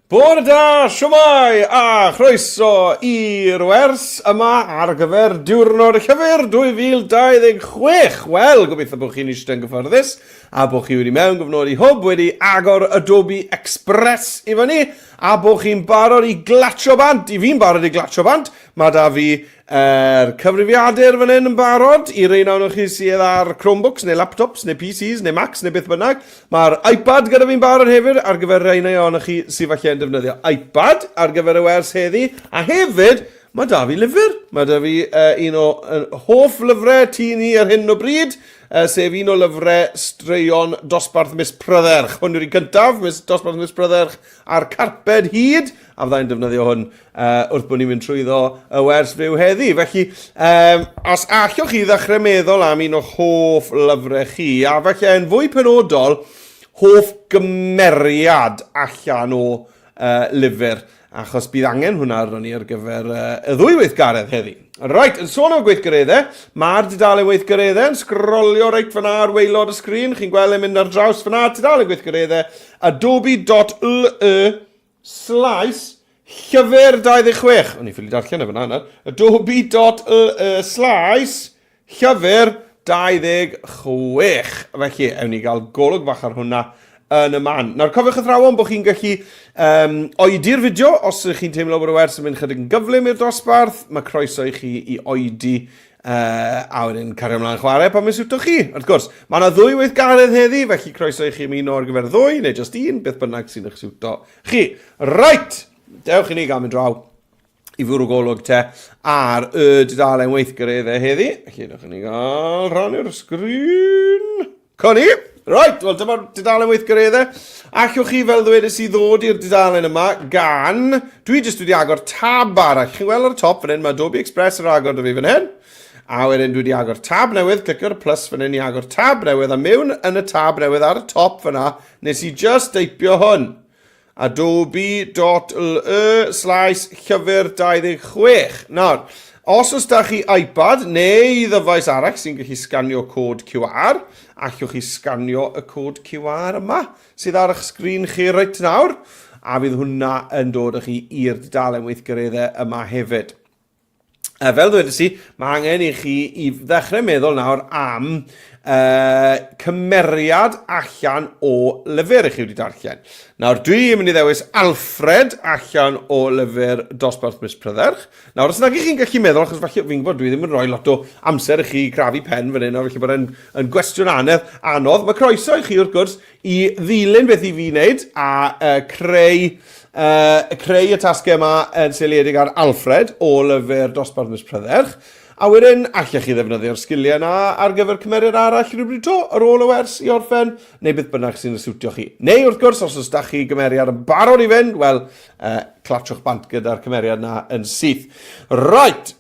Bore da, shwmae, a chroeso i'r wers yma ar gyfer Diwrnod y Llyfr 2026. Wel, gobeithio bod chi'n eistedd yn gyfforddus a bod chi wedi mewn gyfnod i hwb, wedi agor Adobe Express i fyny, a bod chi'n barod i glatsio bant. I fi'n barod i glatsio bant. Mae da fi Yr cyfrifiadur fan hyn yn barod, i rei ohonoch chi sydd ar Chromebooks neu laptops neu PCs neu Macs neu beth bynnag. Mae'r iPad gyda fi'n barod hefyd ar gyfer rei ohonoch chi sydd falle yn defnyddio iPad ar gyfer y wers heddi. A hefyd, mae da fi lyfr. Mae da fi uh, un o uh, hoff lyfrau tŷ ni ar hyn o bryd, uh, sef un o lyfrau straeon dosbarth Miss Prydderch. Hwn yw'r un cyntaf, Miss, dosbarth Miss Prydderch a'r carped hud, a fyddai'n defnyddio hwn uh, wrth bod ni'n mynd trwyddo y wers fyw heddi. Felly, um, os allwch chi ddechrau meddwl am un o'ch hoff lyfrau chi, a falle yn fwy penodol, hoff gymeriad allan o uh, lyfr, achos bydd angen hwnna arnon ni ar gyfer uh, y ddwy weithgaredd heddi. Reit, yn sôn am gweithgareddau, mae'r dudalen weithgareddau yn sgrolio reit fyna ar waelod y sgrin. Chi'n gweld e'n mynd ar draws fyna, tudalen gweithgareddau adobe.ly Slaes llyfr 26. O'n i ffili darllen e fyna nawr. Adobe.ly slaes llyfr 26. Felly, ewn ni gael golwg fach ar hwnna yn y man. Nawr, cofiwch athrawon bod chi'n gallu um, oedi'r fideo os ydych chi'n teimlo bod y wers yn mynd chydig yn gyflym i'r dosbarth. Mae croeso i chi i oedi Uh, a wedyn cario ymlaen chwarae pan mae'n siwto chi. Wrth gwrs, mae yna ddwy weithgaredd heddi, felly croeso i chi ymuno ar gyfer ddwy, neu just un, beth bynnag sy'n eich siwto chi. Right! Dewch i ni gael mynd draw i fwrw golwg te ar y dudalen weithgareddau heddi. Felly, dewch i ni gael rhannu'r sgrin. Co ni! Right, wel dyma'r dudalen weithgareddau. Allwch chi, fel ddwedes i, ddod i'r dudalen yma gan... Dwi jyst wedi agor tab arall. Chi'n gweld ar y top fan hyn, mae Adobe Express yr agor dy fi fan hyn. A wedyn dwi wedi agor tab newydd, clicio ar y plus fan hyn i agor tab newydd, a mewn yn y tab newydd ar y top fyna, nes i just deipio hwn. Adobe.ly slaes llyfr 26. Nawr, os oes da chi iPad neu ddyfais arall sy'n gallu sganio cod QR, allwch chi sganio y cod QR yma sydd ar eich sgrin chi reit nawr, a fydd hwnna yn dod â chi i'r dudalen weithgareddau yma hefyd. Uh, fel ddwedes i, mae angen i chi i ddechrau meddwl nawr am uh, cymeriad allan o lyfr i chi wedi darllen. Nawr, dwi'n mynd i ddewis Alfred allan o lyfr Dosbarth Miss Prydderch. Nawr, os nag i chi'n gallu meddwl, achos falle fi'n gwybod dwi ddim yn rhoi lot o amser i chi grafu pen fan hyn, a felly bod e'n yn gwestiwn anodd, anodd. Mae croeso i chi wrth gwrs i ddilyn beth i fi wneud a uh, creu, uh, creu y tasgau yma yn seiliedig ar Alfred o lyfr Dosbarth Miss Prydderch. A wedyn, allech chi ddefnyddio'r sgiliau yna ar gyfer cymeriad arall rhywbryd to, ar ôl y wers i orffen, neu beth bynnag sy'n yswtio chi. Neu wrth gwrs, os oes da chi gymeriad yn barod i fynd, wel, uh, clatwch bant gyda'r cymeriad yna yn syth. Right,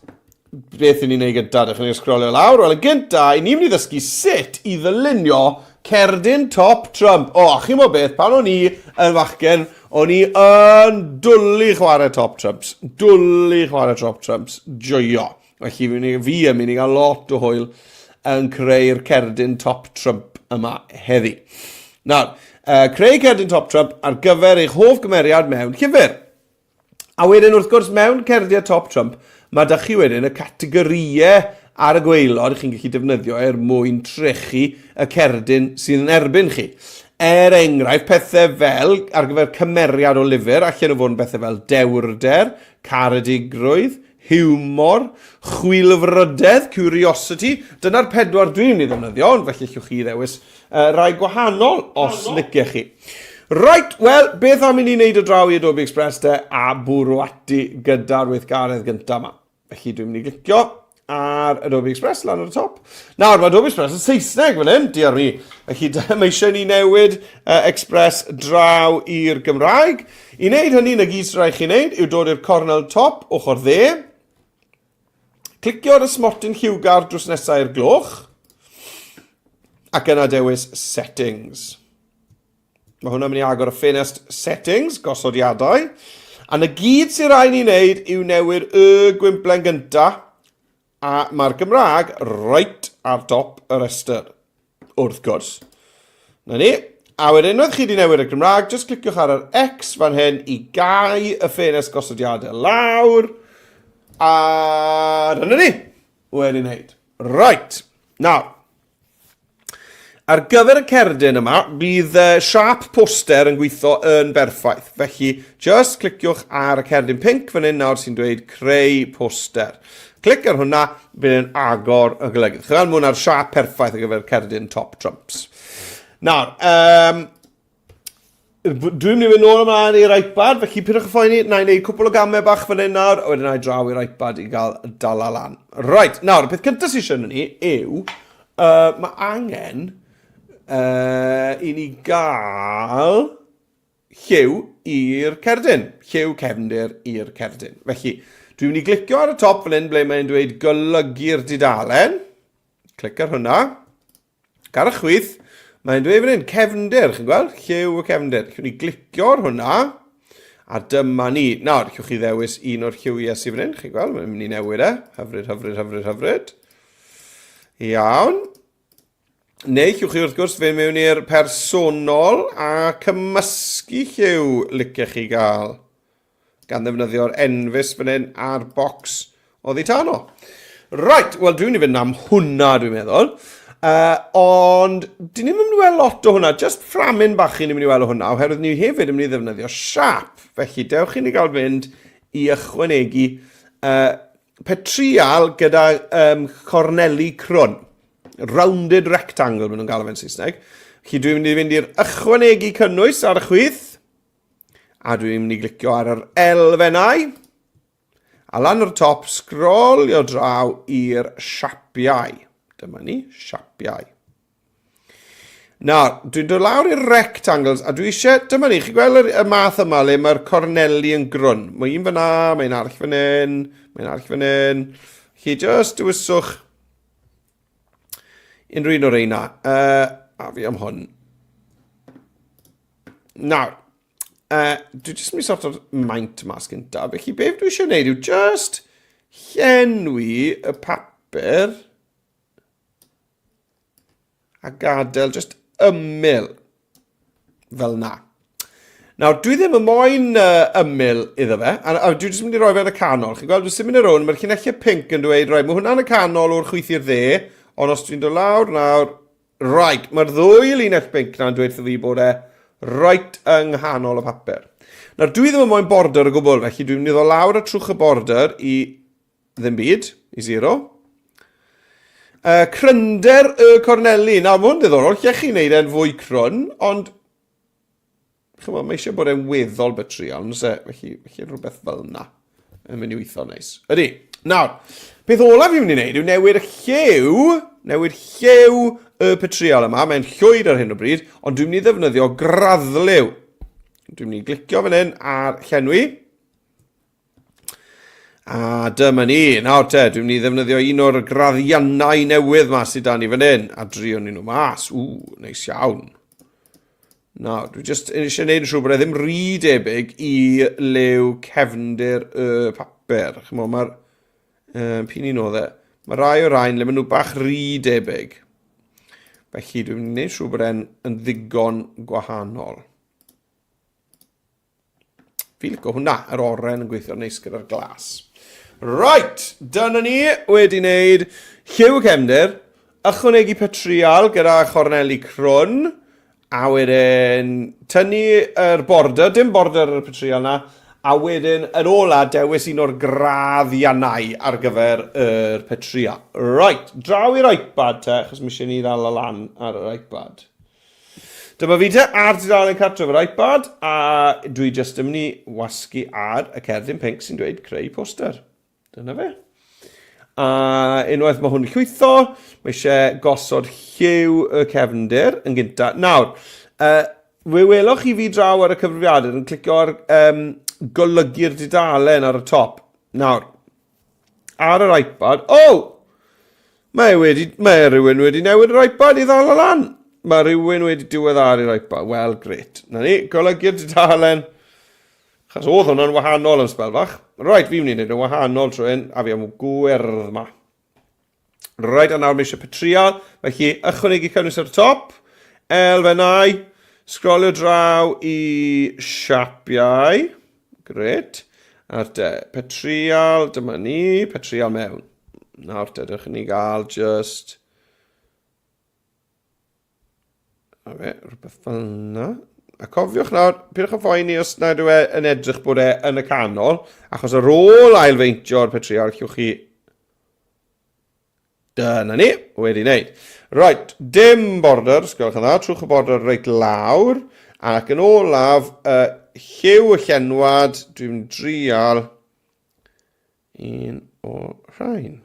beth i ni'n neud gyntaf? Dewch i ni sgrolio lawr. Wel, yn gynta, i ni'n mynd i ddysgu sut i ddylunio cerdyn top Trump. O, a chi'n bod beth, pan o'n i yn fachgen, o'n i yn dwlu chwarae top Trumps. Dwlu chwarae top Trumps. Joio. Felly fi, fi yn mynd i gael lot o hwyl yn creu'r cerdyn top Trump yma heddi. Nawr, uh, creu cerdyn top Trump ar gyfer eich hoff gymeriad mewn llyfr. A wedyn, wrth gwrs, mewn cerdiau Top Trump, mae da chi wedyn y categorïau ar y gwaelod chi'n gallu defnyddio er mwyn trechu y cerdyn sydd yn erbyn chi. Er enghraifft, pethau fel, ar gyfer cymeriad o lyfr, allan nhw fod yn bethau fel dewrder, caredigrwydd, hiwmor, chwilfrydedd, curiosity. Dyna'r pedwar dwi'n mynd i ddefnyddio, ond felly allwch chi ddewis uh, rai gwahanol os licech chi. Right, wel, beth am i ni wneud o draw i Adobe Express te a bwrw ati gyda'r weithgaredd gyntaf yma. Felly dwi'n mynd i glicio ar Adobe Express lan ar y top. Nawr, mae Adobe Express yn Saesneg fan hyn, diar mi. Felly mae eisiau ni newid uh, Express draw i'r Gymraeg. I wneud hynny, na gyd sy'n rhaid chi wneud yw dod i'r cornel top, ochr dde, clicio ar y smotyn lliwgar drws nesaf i'r gloch, ac yna dewis Settings. Mae hwnna'n mynd i agor y ffenest Settings, gosodiadau. A na gyd sy'n rhaid ni wneud yw newid y gwymplen gyntaf, a mae'r Gymraeg reit ar dop y rhestr, wrth gwrs. Na ni. A wedyn, unwaith chi wedi newid y Gymraeg, jyst cliciwch ar yr X fan hyn i gau y ffenest gosodiadau lawr. A dyna ni. Wedi wneud. Right. Nawr, ar gyfer y cerdyn yma, bydd uh, siap poster yn gweithio yn berffaith. Felly, just cliciwch ar y cerdyn pink fan hyn nawr sy'n dweud creu poster. Clic ar hwnna, bydd yn agor y golygydd. Chi'n gweld, mae hwnna'r siap perffaith ar gyfer cerdyn Top Trumps. Nawr, um, dwi'n mynd i fynd nôl ymlaen i'r iPad, felly pidwch â phoeni, na i wneud cwpl o gamau bach fan hyn nawr, a wedyn na i draw i'r iPad i gael dala lan. Right, nawr, y peth cyntaf sydd eisiau ni yw, uh, mae angen uh, i ni gael lliw i'r cerdyn, lliw cefndir i'r cerdyn. Felly, dwi'n mynd i glicio ar y top fan hyn ble mae'n dweud golygu'r dudalen. Clic ar hwnna. Ac ar y chwith, mae'n dweud fan hyn, cefndir, chi'n gweld? Lliw y cefndir. Chi'n ni glicio ar hwnna, a dyma ni. Nawr, chi'ch chi ddewis un o'r lliwiau sydd fan hyn, chi'n gweld? Mae'n mynd i newid e. Hyfryd, hyfryd, hyfryd, hyfryd. Iawn. Neu chi'ch chi wrth gwrs fynd mewn i'r personol a cymysgu lliw licech chi gael. gan ddefnyddio'r enfys fan hyn a'r bocs oddi tano. Right, wel dwi'n mynd i fynd am hwnna dwi'n meddwl. Uh, ond dyn ni'n mynd i weld lot o hwnna, just fframyn bach ni'n mynd i weld o hwnna, oherwydd ni hefyd yn mynd i ddefnyddio siap. Felly dewch i ni gael fynd i ychwanegu uh, petrial gyda um, corneli crwn. Rounded rectangle, maen nhw'n galw fe'n Saesneg. Felly dwi'n mynd i fynd i'r ychwanegu cynnwys ar y chwith. A dwi'n mynd i glicio ar yr elfennau. A lan o'r top, sgrolio draw i'r siapiau. Dyma ni, siapiau. Nawr, dwi'n dod lawr i'r rectangles, a dwi eisiau, dyma ni, chi'n gweld y, y math yma le mae'r corneli yn grwn. Mae un fyna, mae un arall fan hyn, mae un arall fan hyn. Chi just dewiswch unrhyw un o'r reina. Uh, a fi am hwn. Nawr, uh, dwi jyst mynd i sort o'r maint mas gynta, felly beth dwi eisiau gwneud yw just llenwi y papur a gadael just ymyl fel na. Nawr, dwi ddim yn moyn uh, ymyl iddo fe, a, a dwi jyst mynd i roi fe yn y canol. Chi'n gweld, dwi'n symud yn rownd, mae'r llinellau pink yn dweud, rhaid, mae hwnna'n y canol o'r chwith i'r dde, ond os dwi'n dod lawr nawr, Right, mae'r ddwy linell binc na'n dweud wrtho fi bod e right yng nghanol y papur. Nawr, dwi ddim yn moyn border o gwbl, felly dwi'n mynd i ddod lawr y trwch y border i ddim byd, i zero. Uh, crynder y corneli. Nawr, mae hwn ddiddorol, lle chi'n neud e'n fwy crwn, ond Chymod, mae eisiau bod e'n weddol betrial, ond e? Felly, felly rhywbeth fel yna yn mynd i weithio neis. Ydy. Nawr, peth olaf fi'n mynd i wneud yw newid y lliw, newid lliw y petriol yma. Mae'n llwyd ar hyn o bryd, ond dwi'n mynd i ddefnyddio graddliw. Dwi'n mynd i glicio fan hyn ar llenwi. A dyma ni. Nawr te, dwi'n mynd i ddefnyddio un o'r graddiannau newydd ma sydd da ni fan hyn. A drio ni nhw mas. Ww, neis iawn. Nawr, dwi jyst eisiau gwneud yn siŵr bod e ddim rhy debyg i liw cefndir y papur. Chymod, mae'r... Um, p'un un oedd e? Mae rai o'r rhain le maen nhw bach rhy debyg. Felly dwi'n mynd i wneud siŵr bod e'n yn ddigon gwahanol. Fi licio hwnna, yr oren yn gweithio'n neis gyda'r glas. Right, dyna ni wedi wneud lliw y cefndir, ychwanegu petrial gyda chorneli crwn, a wedyn tynnu yr border, dim border ar y petrial na, a wedyn yn ola dewis un o'r graddiannau ar gyfer yr petrial. Right, draw i'r iPad te, achos mi eisiau ni ddal lan ar yr iPad. Dyma fi te ar dudalen cartref yr iPad a dwi jyst yn mynd i wasgu ar y cerdyn pinc sy'n dweud creu poster. Dyna fe. A unwaith mae hwn yn llwytho, mae eisiau gosod lliw y cefndir yn gynta. Nawr, uh, fe welwch chi fi draw ar y cyfrifiadur yn clicio ar um, golygu'r dudalen ar y top. Nawr, ar yr iPad. Oh! Mae, wedi, mae rhywun wedi newid yr iPad i ddal y lan. Mae rhywun wedi diweddaru'r iPad. Wel, gret. Na ni, golygu'r dudalen. Chos oedd hwnna'n wahanol am sbel fach. Right, fi'n mynd i wneud yn wahanol trwy hyn, a fi am gwyrdd ma. Right, a nawr mae eisiau petrial, felly ychwanegu cynnwys ar y top, elfennau, Sgrolio draw i siapiau. Gret. A'r de, petrial, dyma ni, petrial mewn. Nawr te, dewch i ni gael just... A fe, rhywbeth fel yna. A cofiwch nawr, pidwch â phoeni os nad yw e yn edrych bod e yn y canol, achos ar ôl ailfeintio'r petrial, llwch chi Dyna ni, wedi wneud. Right, dim border, os gwelwch yn dda, trwch y border reit lawr, ac yn olaf, uh, lliw y llenwad, dwi'n drial un o rhain.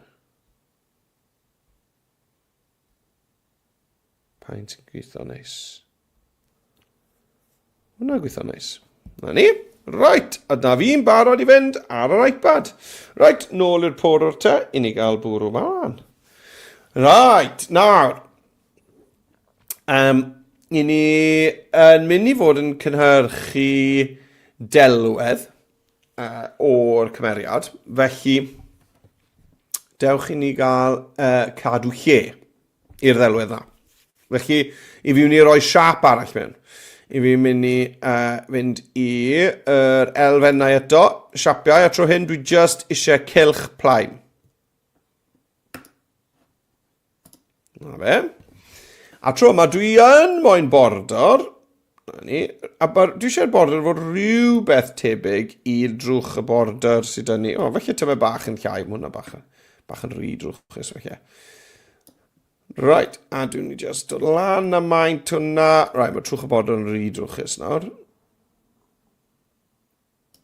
Paent yn gweithio neis. Hwna'n gweithio neis. Na ni. Right, a na fi'n barod i fynd ar yr iPad. Right, nôl i'r porwr te, i ni gael bwrw mlaen. Right, nawr. Um, i ni yn mynd i fod yn cynhyrchu delwedd uh, o'r cymeriad, felly dewch i ni gael uh, cadw lle i'r ddelwedd dda. Felly, i fi mynd i roi siap arall mewn. I fi mynd i uh, fynd i yr elfennau eto, siapiau, a tro hyn dwi just eisiau cylch plaen. Na fe. A tro yma dwi yn moyn border. Na ni. A bar, dwi eisiau'r border fod rhywbeth tebyg i'r drwch y border sydd dyn ni. O, felly tyma bach yn llai, mae hwnna bach, bach yn rhy drwchus felly. Right, a dwi'n ni just dod lan a maint hwnna. Right, mae trwch y border yn rhy drwchus nawr.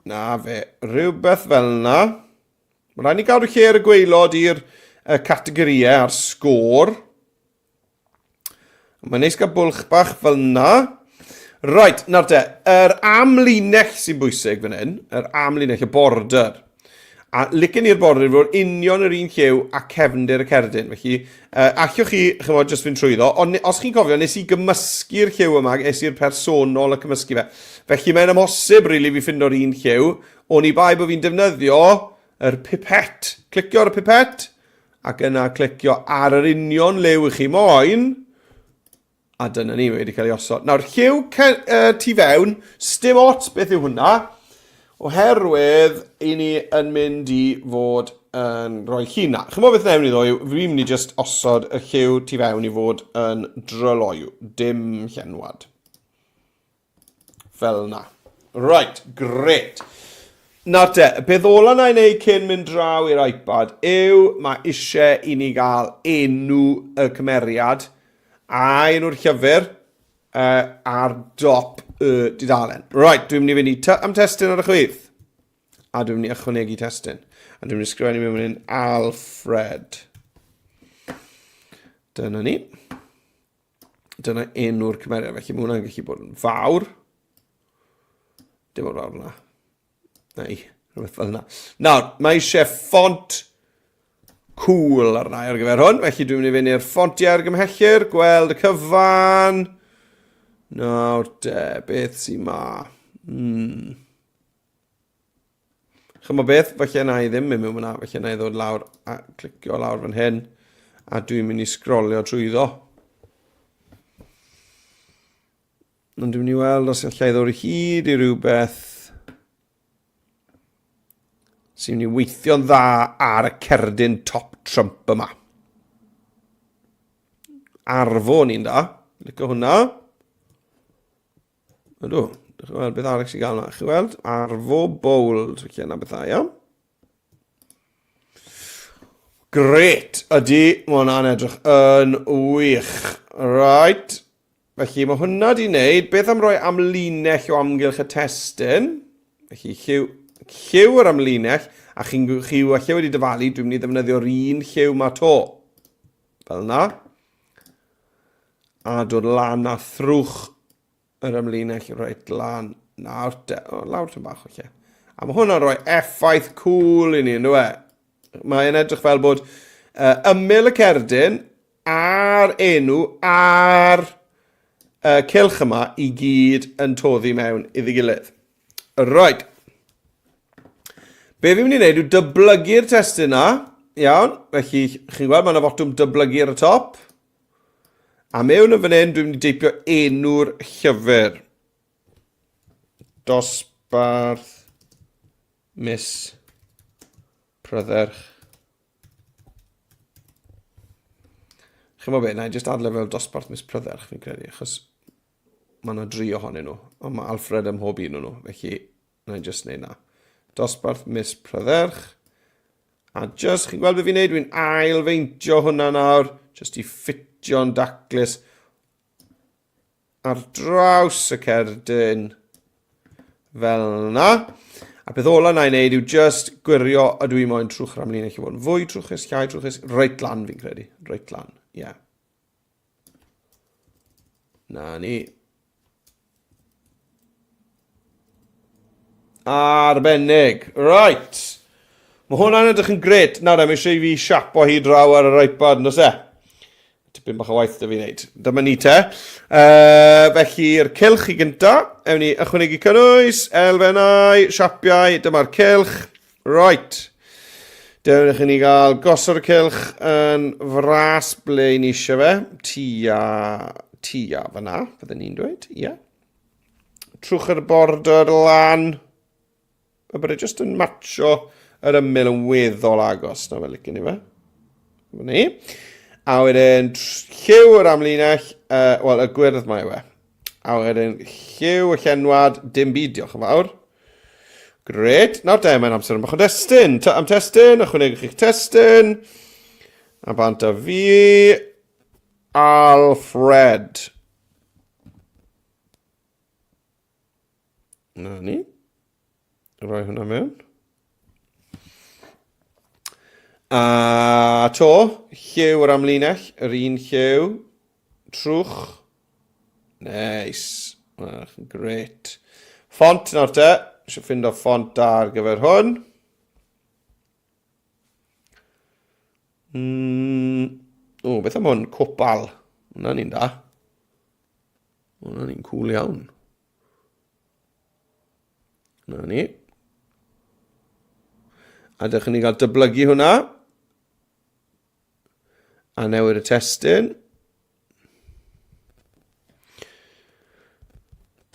Na fe, rhywbeth fel yna. Mae rhaid ni gadw lle ar y gweilod i'r categorïau a'r sgôr. Mae'n neis gael bwlch bach fel yna. Right, nawr te, yr amlinell sy'n bwysig fan hyn, yr amlinell, y border. A licen i'r border fod union yr un lliw a cefndir y cerdyn. Felly, uh, allwch chi, chymod, jyst fynd trwyddo, ond os chi'n cofio, nes i gymysgu'r lliw yma, es i'r personol a cymysgu fe. Felly mae'n amhosib, really, fi ffindo'r un lliw, oni bai bod fi'n defnyddio yr pipet. Clicio ar y pipet, ac yna clicio ar yr union liw i chi moyn, a dyna ni, mae wedi cael ei osod. Nawr, lliw tu fewn, sdim ots beth yw hwnna, oherwydd i ni yn mynd i fod yn rhoi llun na. Chymod beth newn ni ddo, yw fi'n mynd i just osod y lliw tu fewn i fod yn dryloyw, dim llenwad. Fel na. Right, great. Nawr te, y peth ola na i wneud cyn mynd draw i'r iPad yw mae eisiau i ni gael enw y cymeriad a enw'r llyfr uh, ar dop y dudalen. Right, dwi'n mynd i fynd i am testun ar y chwith. A dwi'n mynd i ychwanegu testun. A dwi'n mynd i sgrifennu mewn hyn Alfred. Dyna ni. Dyna enw'r cymeriad, felly mae hwnna'n gallu bod yn fawr. Dim o'r fawr yna. Neu, rhywbeth fel yna. Nawr, mae eisiau ffont cool arna ar gyfer hwn, felly dwi'n mynd i fynd i'r ffontiau argymhellir, gweld y cyfan. Nawr de, beth sy'n ma? Hmm. Chymod beth, falle na i ddim mynd mewn fyna, falle na i ddod lawr a clicio lawr fan hyn, a dwi'n mynd i sgrolio trwyddo. Ond dwi'n mynd i weld os allai ddod o hyd i rhywbeth sy'n mynd i weithio'n dda ar y cerdyn top Trump yma. Arfo ni'n da. Licio hwnna. Ydw. Dych chi'n weld beth arall sy'n gael yna. Chi'n weld? Arfo bold. Felly yna bethau, iawn? Gret. Ydy, mae hwnna'n edrych yn wych. Right. Felly mae hwnna di wneud. Beth am roi amlinell o amgylch y testun? Felly lliw, lliw yr amlinell, a chi'n chi falle wedi dyfalu, dwi'n mynd i ddefnyddio'r un lliw ma to. Fel yna. A dod lan a thrwch yr ymlinell reit lan. Nawr te, o, lawr tyn bach o lle. A mae hwnna'n rhoi effaith cool i ni, ynddo e? Mae'n edrych fel bod uh, ymyl y cerdyn a'r enw a'r uh, cylch yma i gyd yn toddi mewn iddi gilydd. Right. Be fi'n mynd i wneud yw dyblygu'r testun na. Iawn, felly chi'n gweld mae yna fotwm dyblygu ar y top. A mewn yn fan hyn, dwi'n mynd i deipio enw'r llyfr. Dosbarth Miss Prydderch. Chymod be, na i jyst adle fel dosbarth Miss Prydderch fi'n credu, achos mae yna dri ohonyn nhw, ond mae Alfred ym mhob un o'n nhw, felly na i jyst neud na. Dosbarth Miss Prydderch. A just, chi'n gweld beth fi'n neud? Dwi'n ail-feintio hwnna nawr, just i ffitio'n daclus ar draws y cerdyn fel yna. A peth ola na i wneud yw just gwirio ydw i moyn trwch yr amlinell i fod yn fwy trwchus, llai trwchus, reit lan fi'n credu, reit lan, ie. Yeah. Na ni. Arbennig. Right. Mae hwnna'n edrych yn gret. Nawr, mae eisiau i fi siapo hi draw ar yr iPad, nos e? Tipyn bach o waith da fi wneud. Dyma ni te. Felly'r cylch i gynta. Ewn ni ychwanegu cynnwys, elfennau, siapiau. Dyma'r cylch. Right. Dewch i ni gael gosod y cylch yn fras ble ni eisiau fe. Tua, tua fyna, fydden ni'n dweud. Ie. Yeah. Trwch yr border lan. A bod e jyst yn matcho yr ymyl yn weddol agos. Na fel licen ni fe. Fyna ni. A wedyn lliw yr amlinell, wel y gwyrdd mae e. A wedyn lliw y llenwad, dim byd, diolch yn fawr. Gret. Nawr te, mae'n amser am bach o destun. Ta, am testun, ychwanegwch chi'ch testun. A bant a fi, Alfred. Na ni. Rhoi hwnna mewn. A to, lliw yr amlinell, yr un lliw. Trwch. Neis. Mae'n gret. Ffont nawr te. Eisiau ffindo ffont da ar gyfer hwn. O, beth am hwn? Cwpal. Hwna'n un da. Hwna'n un cool iawn. Na ni. A dych ni gael dyblygu hwnna. A newid y testun.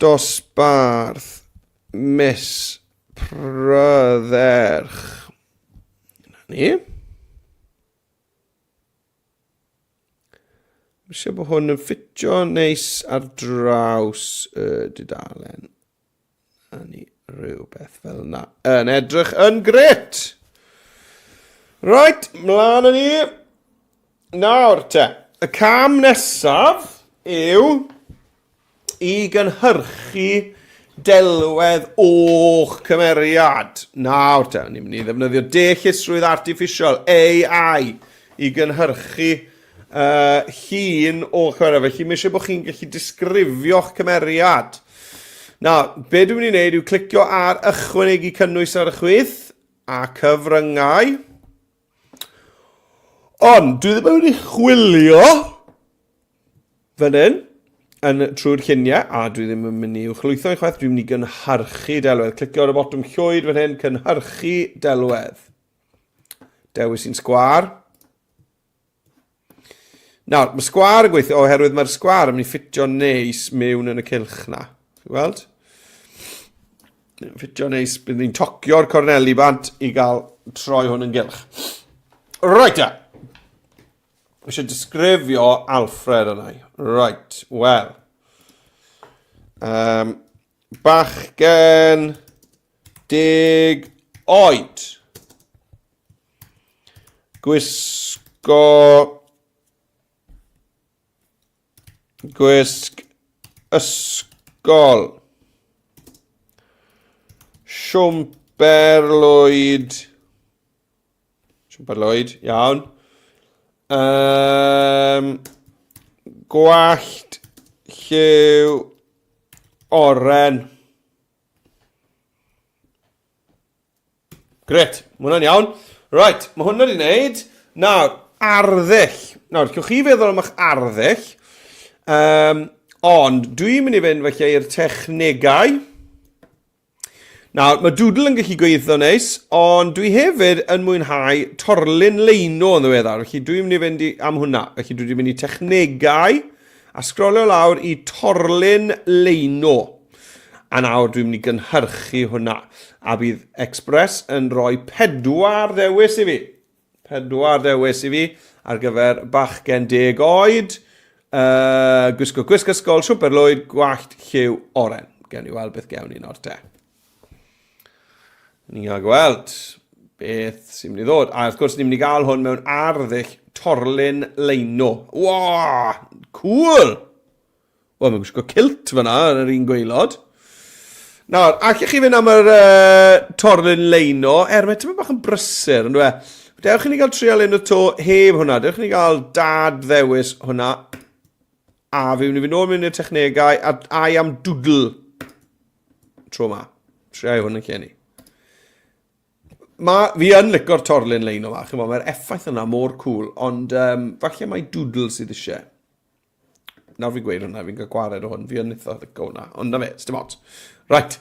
Dosbarth Miss Prydderch. Na ni. Mae eisiau bod hwn yn ffitio neis ar draws y dudalen. A ni rhywbeth fel yna. Yn edrych yn gret! Right, mlaen â ni. Nawr te, y cam nesaf yw i gynhyrchu delwedd o'ch cymeriad. Nawr te, ni'n mynd i ddefnyddio deallusrwydd artiffisial, AI, i gynhyrchu llun o'ch cymeriad. Felly mae eisiau bod chi'n gallu disgrifio'ch cymeriad. Nawr, be dwi'n mynd i wneud yw clicio ar ychwanegu cynnwys ar y chwith a cyfryngau. Ond, dwi ddim yn mynd i chwilio fan hyn, yn trwy'r lluniau, a dwi ddim yn mynd i uwchlwytho i chwaith, dwi'n mynd i gynhyrchu delwedd. Clicio ar y botwm llwyd fan hyn, cynhyrchu delwedd. Dewis un sgwar. Nawr, mae sgwar yn gweithio oherwydd mae'r sgwar yn mynd i ffitio neis mewn yn y cylch na. Chi'n gweld? Ffitio neis, bydd ni'n tocio'r corneli bant i gael troi hwn yn gylch. Right, ta. Eisiau disgrifio Alfred yna. Right, wel. Bachgen 10 oed. Gwisgo gwisg ysgol. Siwmper lwyd. Siwmper lwyd, iawn. Gwallt lliw oren. Gret, mae hwnna'n iawn. Right, mae hwnna wedi wneud. Nawr, arddull. Nawr, cewch chi feddwl am eich arddull. Ond dwi'n mynd i fynd felly i'r technegau. Nawr, mae Doodle yn gallu gweithio neis, ond dwi hefyd yn mwynhau torlun leino yn ddiweddar, felly dwi'n mynd i fynd i, am hwnna. Felly dwi wedi mynd i technegau. A sgrolio lawr i Torlun Leino. A nawr dwi'n mynd i gynhyrchu hwnna. A bydd Express yn rhoi pedwar dewis i fi. Pedwar dewis i fi ar gyfer bachgen deg oed, uh, gwisgo gwisg ysgol, siwmper lwyd, gwallt lliw oren. Gewn ni weld beth gewn ni nawr te. Ni'n cael gweld beth sy'n mynd i ddod. A wrth gwrs, ni'n mynd i gael hwn mewn arddull torlun leino. Wow! Cool! Wel, mae'n gwisgo kilt fyna yn yr un gwaelod. Nawr, allech chi fynd am yr uh, torlun leino, er mae tipyn bach yn brysur, yn dweud. E? Dewch i ni gael trial un o to heb hwnna. Dewch i ni gael dad ddewis hwnna. A fi mynd i fynd nôl mewn i'r technegau a I am doodle tro ma. Triau hwn yn lle ni. Ma, fi yn lico'r torlun lein yma, chymod, mae'r effaith yna mor cool, ond um, falle mae doodle sydd eisiau. Nawr fi'n gweud hwnna, fi'n cael gwared o hwn, fi yn eitha lico hwnna, ond na fe, dim ots. Right,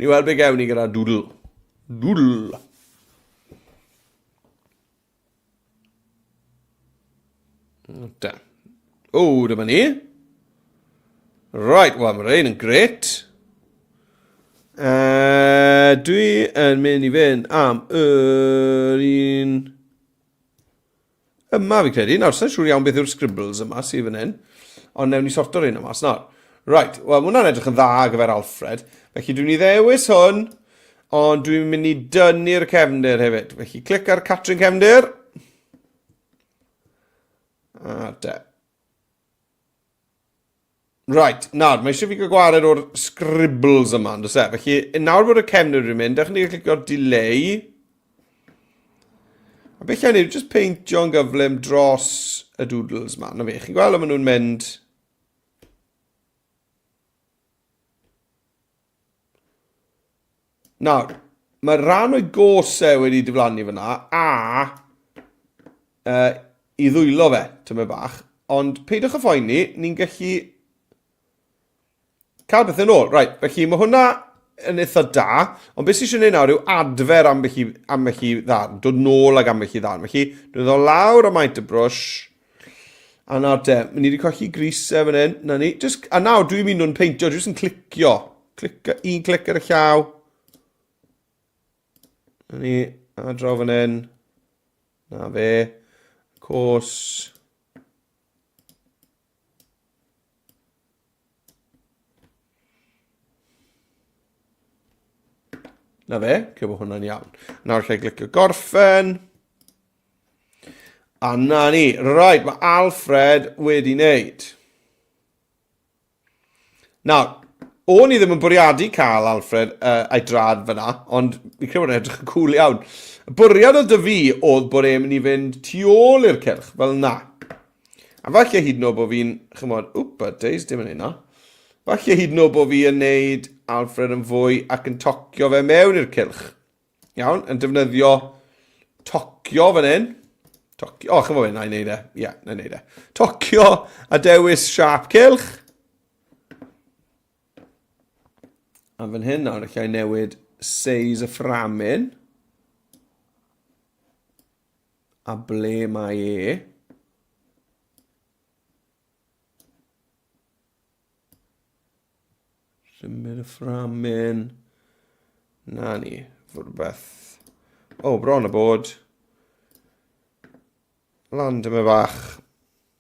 ni weld be gewn ni gyda doodle. Doodle. Da. O, dyma ni. Right, wel, mae rhain yn gret. Uh, dwi yn mynd i fynd am yr un yma fi credu. Nawr, sa'n siŵr iawn beth yw'r scribbles yma sydd fan hyn, ond newn ni sorto'r un yma, nawr. Right, wel, mae hwnna'n edrych yn dda ar gyfer Alfred. Felly dwi'n i ddewis hwn, ond dwi'n mynd i dynnu'r cefndir hefyd. Felly clic ar Catrin Cefndir. A de. Right, nawr, mae eisiau fi gael gwared o'r scribbles yma, yn e? Felly, nawr bod y cefndir wedi mynd, dewch ni gael clicio'r delay. A beth lle ni, just peintio'n gyflym dros y doodles yma. Na fe, chi'n gweld maen nhw'n mynd... Nawr, mae rhan o'i gos e wedi diflannu fyna, a uh, i ddwylo fe, tymed bach. Ond peidiwch â phoeni, ni'n gallu cael beth yn ôl. Right, felly mae hwnna yn eitha da, ond beth sy'n eisiau gwneud nawr yw adfer ambell i, ambell i ddarn, dod nôl ag ambell i ddarn. Felly, dwi'n ddod lawr am maint y brwsh, a nawr te, ni wedi colli grisau fan hyn, na ni, just, a nawr dwi'n mynd nhw'n peintio, dwi'n just yn clicio. Clic, un clic ar y llaw. Na ni, a draw fan hyn. Na fe. Cos. Na fe, cyo bod hwnna'n iawn. Nawr lle glicio gorffen. A na ni. Right, mae Alfred wedi wneud. Nawr, o'n i ddim yn bwriadu cael Alfred uh, a'i drad fyna, ond fi credu bod e'n edrych yn cool iawn. Y bwriad oedd dy fi oedd bod e'n mynd i fynd tu ôl i'r cylch, fel na. A falle hyd yn oed bod fi'n, chymod, wp, days, dim yn hynna. Falle hyd yn oed bod fi yn neud Alfred yn fwy ac yn tocio fe mewn i'r cylch. Iawn, yn defnyddio tocio fan hyn. Tocio, o, oh, chyfo fe, na i wneud e. Ie, yeah, na i wneud e. Tocio a dewis siap cylch. A fan hyn nawr, allai newid seis y fframyn. A ble mae e. Symud y fframyn. Na ni, rhywbeth. O, oh, bron y bod. Lan dyma bach.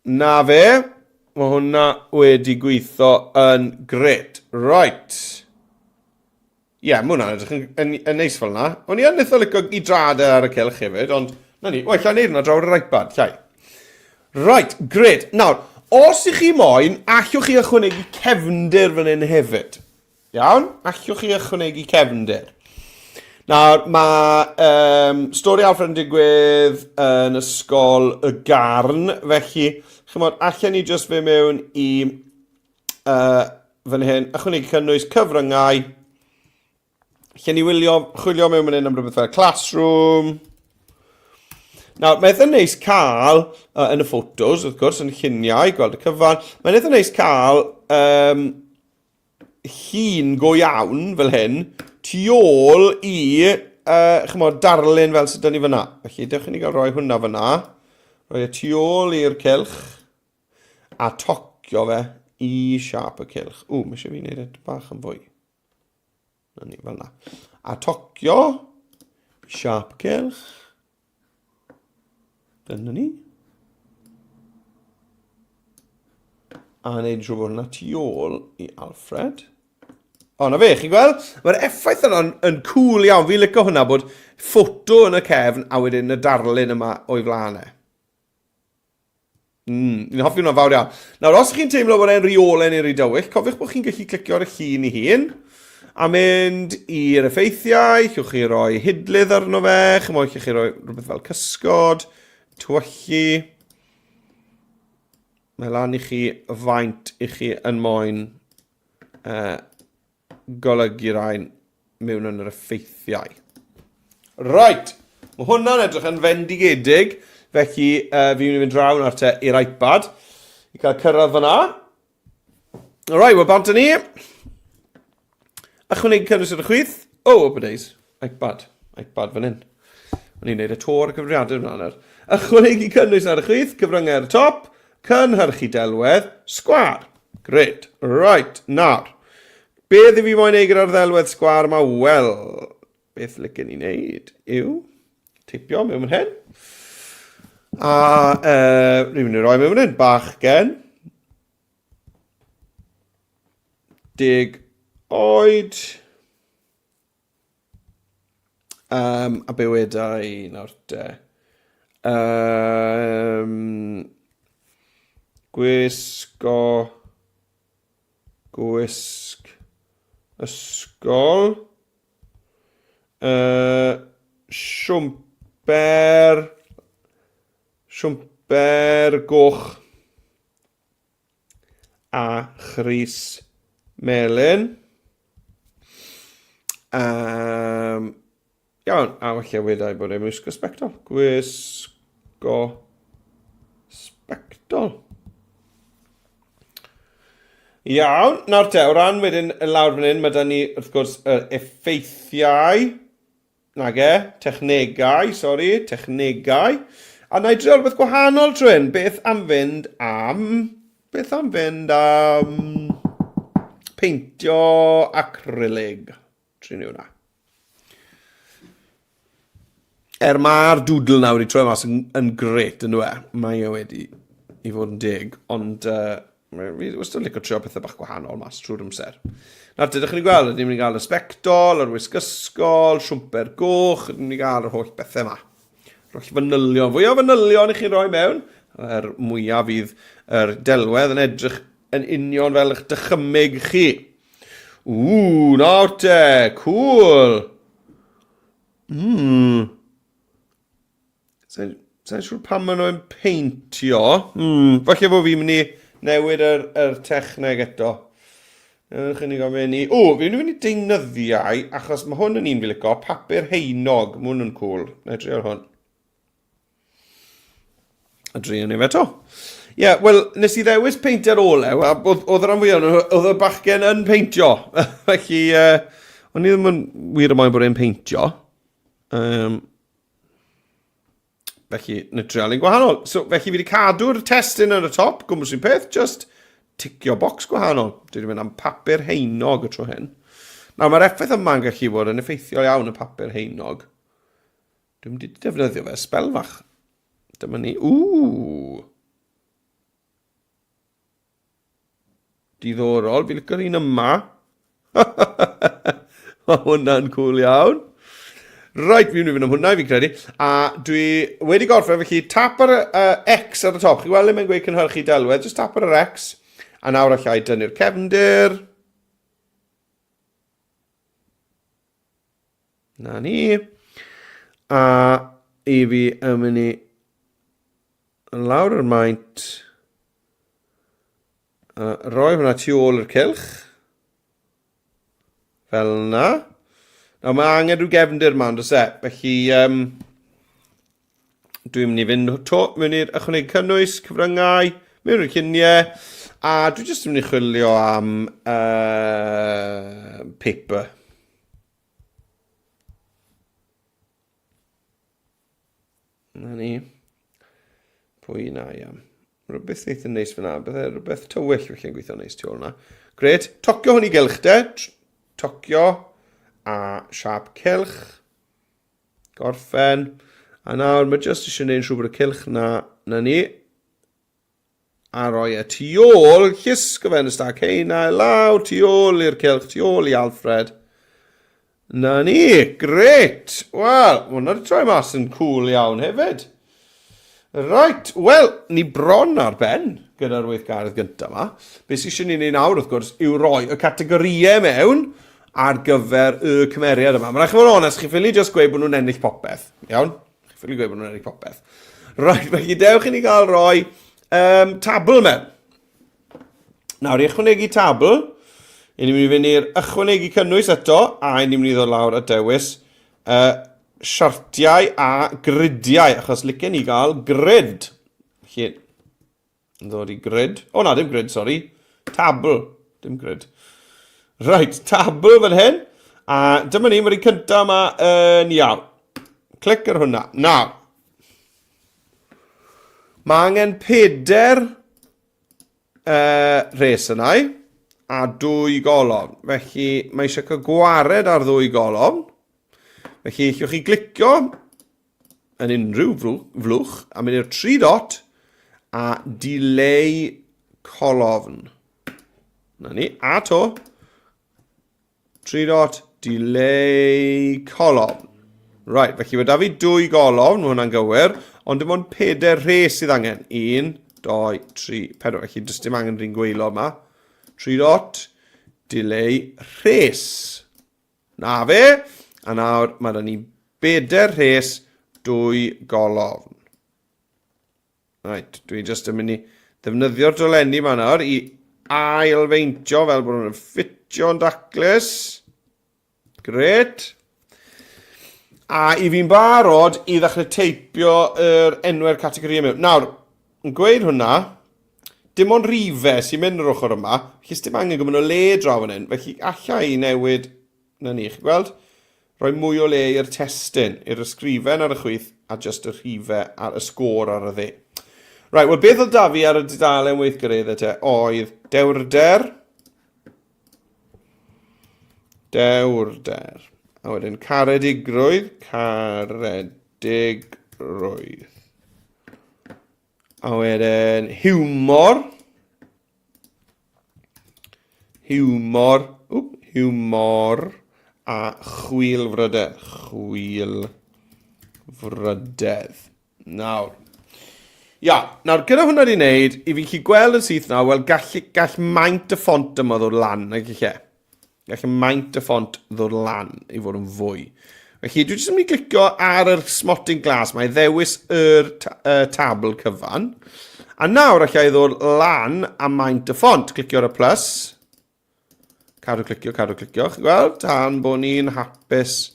Na fe. Mae hwnna wedi gweithio yn gret. Right. Ie, yeah, mae hwnna'n edrych yn, yn, yn neis fel yna. O'n i yn eitha licio i drad e ar y cylch hefyd, ond na ni. Wel, llai neud hwnna draw ar yr iPad, llai. Right, great. Nawr, os ych chi moyn, allwch chi ychwanegu cefndir fan hyn hefyd. Iawn? Allwch chi ychwanegu cefndir. Nawr, mae um, stori Alfred yn digwydd yn ysgol y Garn, felly, chymod, allan ni jyst fe mewn i uh, fan hyn, ychwanegu cynnwys cyfryngau, lle ni wylio, chwilio mewn fan hyn am rhywbeth fel classroom. Nawr, mae'n eitha neis cael, uh, yn y ffotos, wrth gwrs, yn y lluniau, gweld y cyfan, mae'n eitha neis cael um, llun go iawn fel hyn, tu ôl i, uh, chymod, darlun fel sydd dyn ni fyna. Felly, dewch i ni gael rhoi hwnna fyna. Rhoi y tu ôl i'r cylch. A tocio. tocio fe i siap y cylch. Ww, mae eisiau fi wneud e bach yn fwy. Na ni, fel na. A tocio i siap y cylch. Dyna ni. A wneud yn siŵr bod hwnna tu ôl i Alfred. O, na fe, chi'n gweld? Mae'r effaith yna'n yn cool iawn. Fi'n licio hwnna bod ffoto yn y cefn a wedyn y darlun yma o'i flaen e. Fi'n hoffi hwnna'n fawr iawn. Nawr, os chi'n teimlo bod e'n rhy olau neu rhy dywyll, cofiwch bod chi'n gallu clicio ar y llun i hun a mynd i'r effeithiau, llwch chi roi hidlydd arno fe, chymod, llwch chi roi rhywbeth fel cysgod, tywyllu. Mae lan i chi faint i chi yn moyn golygu rhain mewn yn yr effeithiau. Right, mae hwnna'n edrych yn fendigedig, felly fi'n mynd i fynd draw nawr te i'r iPad i cael cyrraedd fyna. Alright, wel bant ni. Ychwanegu cynnwys ar y chwith. Oh, open days. iPad. iPad fan hyn. O'n i'n neud y to ar y cyfrifiadur yna nawr. Ychwanegu cynnwys ar y chwith, cyfryngau ar y top, cynhyrchu delwedd, sgwar. Great. Right, nawr. Beth i fi moyn neud gyda'r ddelwedd sgwar yma? Wel, beth licen i wneud yw teipio mewn fan hyn. A ni'n mynd i roi mewn fan hyn, bachgen. 10 oed. Um, a be weda i nawr te? Um, gwisgo... Gwisg... Ysgol... Siwmper... Siwmper goch. A chrys melyn. Um, iawn, a falle wedai bod e'n wisgo sbectol. Gwisgo sbectol. Iawn, nawr te, o ran wedyn lawr fan hyn, mae da ni wrth gwrs yr effeithiau. Nage, technegau, sori, technegau. A na i drio rhywbeth gwahanol tro hyn. Beth am fynd am... Beth am fynd am... Peintio acrylig. Trin ni hwnna. Er mae'r doodle nawr wedi troi mas yn, yn gret, yn dwi? E? Mae e wedi i fod yn deg, ond uh, fi wastad yn licio trio pethau bach gwahanol mas trwy'r amser. Nawr, dydych chi'n gweld, ydym ni'n gael y sbectol, yr wisg ysgol, siwmper goch, ydym ni'n gael yr holl bethau yma. Yr holl fanylion, fwy o fanylion i chi'n rhoi mewn, yr mwyaf fydd yr delwedd yn edrych yn union fel eich dychymyg chi. Ww, nawr te, cool. Mm. Sa'n sa siŵr pam maen nhw'n peintio. Mm, falle bod fi'n mynd i newid yr, yr techneg eto. Ewch i ni gael mynd i... O, fi'n mynd i deunyddiau, achos mae hwn yn un fi licio, papur heinog. Mae hwn yn cool. Na i drio hwn. A drio ni fe to. Ie, yeah, wel, nes i ddewis peintio'r olew, a oedd, oedd rhan fwyaf, oedd y bachgen yn peintio. Felly, uh, o'n i ddim yn wir y moyn bod e'n peintio. Um, felly, na trial un gwahanol. So, felly fi wedi cadw'r testyn ar y top, gwmws un peth, just ticio bocs gwahanol. Dwi wedi mynd am papur heinog y tro hyn. Nawr, mae'r effaith yma'n gallu bod yn effeithiol iawn y papur heinog. Dwi'n mynd i defnyddio fe sbel fach. Dyma ni. Ww! Diddorol, fi licio'r un yma. Mae hwnna'n cool iawn. Right, fi'n mynd i fynd am hwnna, fi'n credu. A dwi wedi gorffen, felly tap ar y X ar y top. Chi'n weld le mae'n gweud cynhyrchu delwedd, just tap ar yr X. A nawr allai dynnu'r cefndir. Na ni. A i fi yn mynd i lawr yr maint. A roi hwnna tu ôl i'r cylch. Fel yna. Nawr mae angen rhyw gefndir yma, ond oes e? Felly, um, dwi'n mynd i fynd to, mewn i'r ychwanegu cynnwys, cyfryngau, mewn i'r lluniau, a dwi jyst yn mynd i chwilio am uh, paper. Na ni. Pwy na i am? Rhywbeth eitha neis fyna. Bydde rhywbeth tywyll felly'n gweithio neis tu ôl yna. Gret. Tocio hwn i gylch de. Tocio a siap cylch. Gorffen. A nawr mae jyst eisiau gwneud siŵr bod y cylch na, na ni. A roi e tu ôl, llusgo fe yn y stag heina, i lawr, tu ôl i'r cylch, tu ôl i Alfred. Na ni, gret! Wel, mae hwnna wedi troi mas yn cool iawn hefyd. Right, wel, ni bron ar ben gyda'r weithgaredd gyntaf yma. Be sydd eisiau ni wneud nawr, wrth gwrs, yw roi y categorïau mewn ar gyfer y cymeriad yma. Mae'n rhaid chi fod yn onest, chi ffili just gweud bod nhw'n ennill popeth. Iawn? Chi ffili gweud bod nhw'n ennill popeth. Right, felly dewch i ni gael roi um, tabl mewn. Nawr, i ychwanegu tabl, i ni'n mynd i fynd i'r ychwanegu cynnwys eto, a i ni'n mynd i ddod lawr a dewis uh, siartiau a gridiau, achos licen ni gael grid. Felly, ddod i grid. O na, dim grid, sori. Tabl, dim grid. Right, tabl fan hyn. A dyma ni, mae'r un cyntaf yma yn iawn. Clic ar hwnna. Nawr, mae angen peder uh, rhes yna a dwy golofn. Felly mae eisiau cael gwared ar ddwy golofn. Felly allwch chi glicio yn unrhyw flwch a mynd i'r tri dot a dileu colofn. Na ni, a to, Tri dot, delay colofn. Right, felly mae da fi dwy golofn, mae hwnna'n gywir, ond dim ond peder rhes sydd angen. Un, doi, tri, pedwar. Felly does dim angen rhywun gweilo yma. Tri dot, delay rhes. Na fe. A nawr mae da ni beder rhes, dwy golofn. Right, dwi jyst yn mynd i ddefnyddio'r dolenni yma nawr i ailfeintio fel bod nhw'n ffitio'n daclus. Gret. A i fi'n barod i ddechrau teipio yr enwau'r categori mewn. Nawr, yn gweud hwnna, dim ond rifau sy'n mynd yr ochr yma, felly dim angen gwybod o le draw fan hyn, felly alla i newid Na ni, chi'n gweld? Rhoi mwy o le i'r testun, i'r ysgrifen ar y chwith a jyst y rhifau ar y sgôr ar y dde. Right, wel beth oedd da fi ar y dudalen weithgareddau te oedd dewrder, dewrder, a wedyn caredigrwydd, caredigrwydd. A wedyn hiwmor. Hiwmor. Wp, hiwmor. A chwilfrydedd. Chwilfrydedd. Nawr. Ia, nawr gyda hwnna wedi wneud, i fi'n gallu gweld yn syth nawr, wel gall, gall maint y ffont yma ddod lan, nag lle. Gall y maint y ffont ddod lan i fod yn fwy. Felly dwi jyst yn mynd i glicio ar yr smotyn glas mae ddewis yr y tabl cyfan. A nawr allai ddod lan a maint y ffont. Clicio ar y plus. Cadw clicio, cadw clicio. Chi'n gweld? Tan bod ni'n hapus.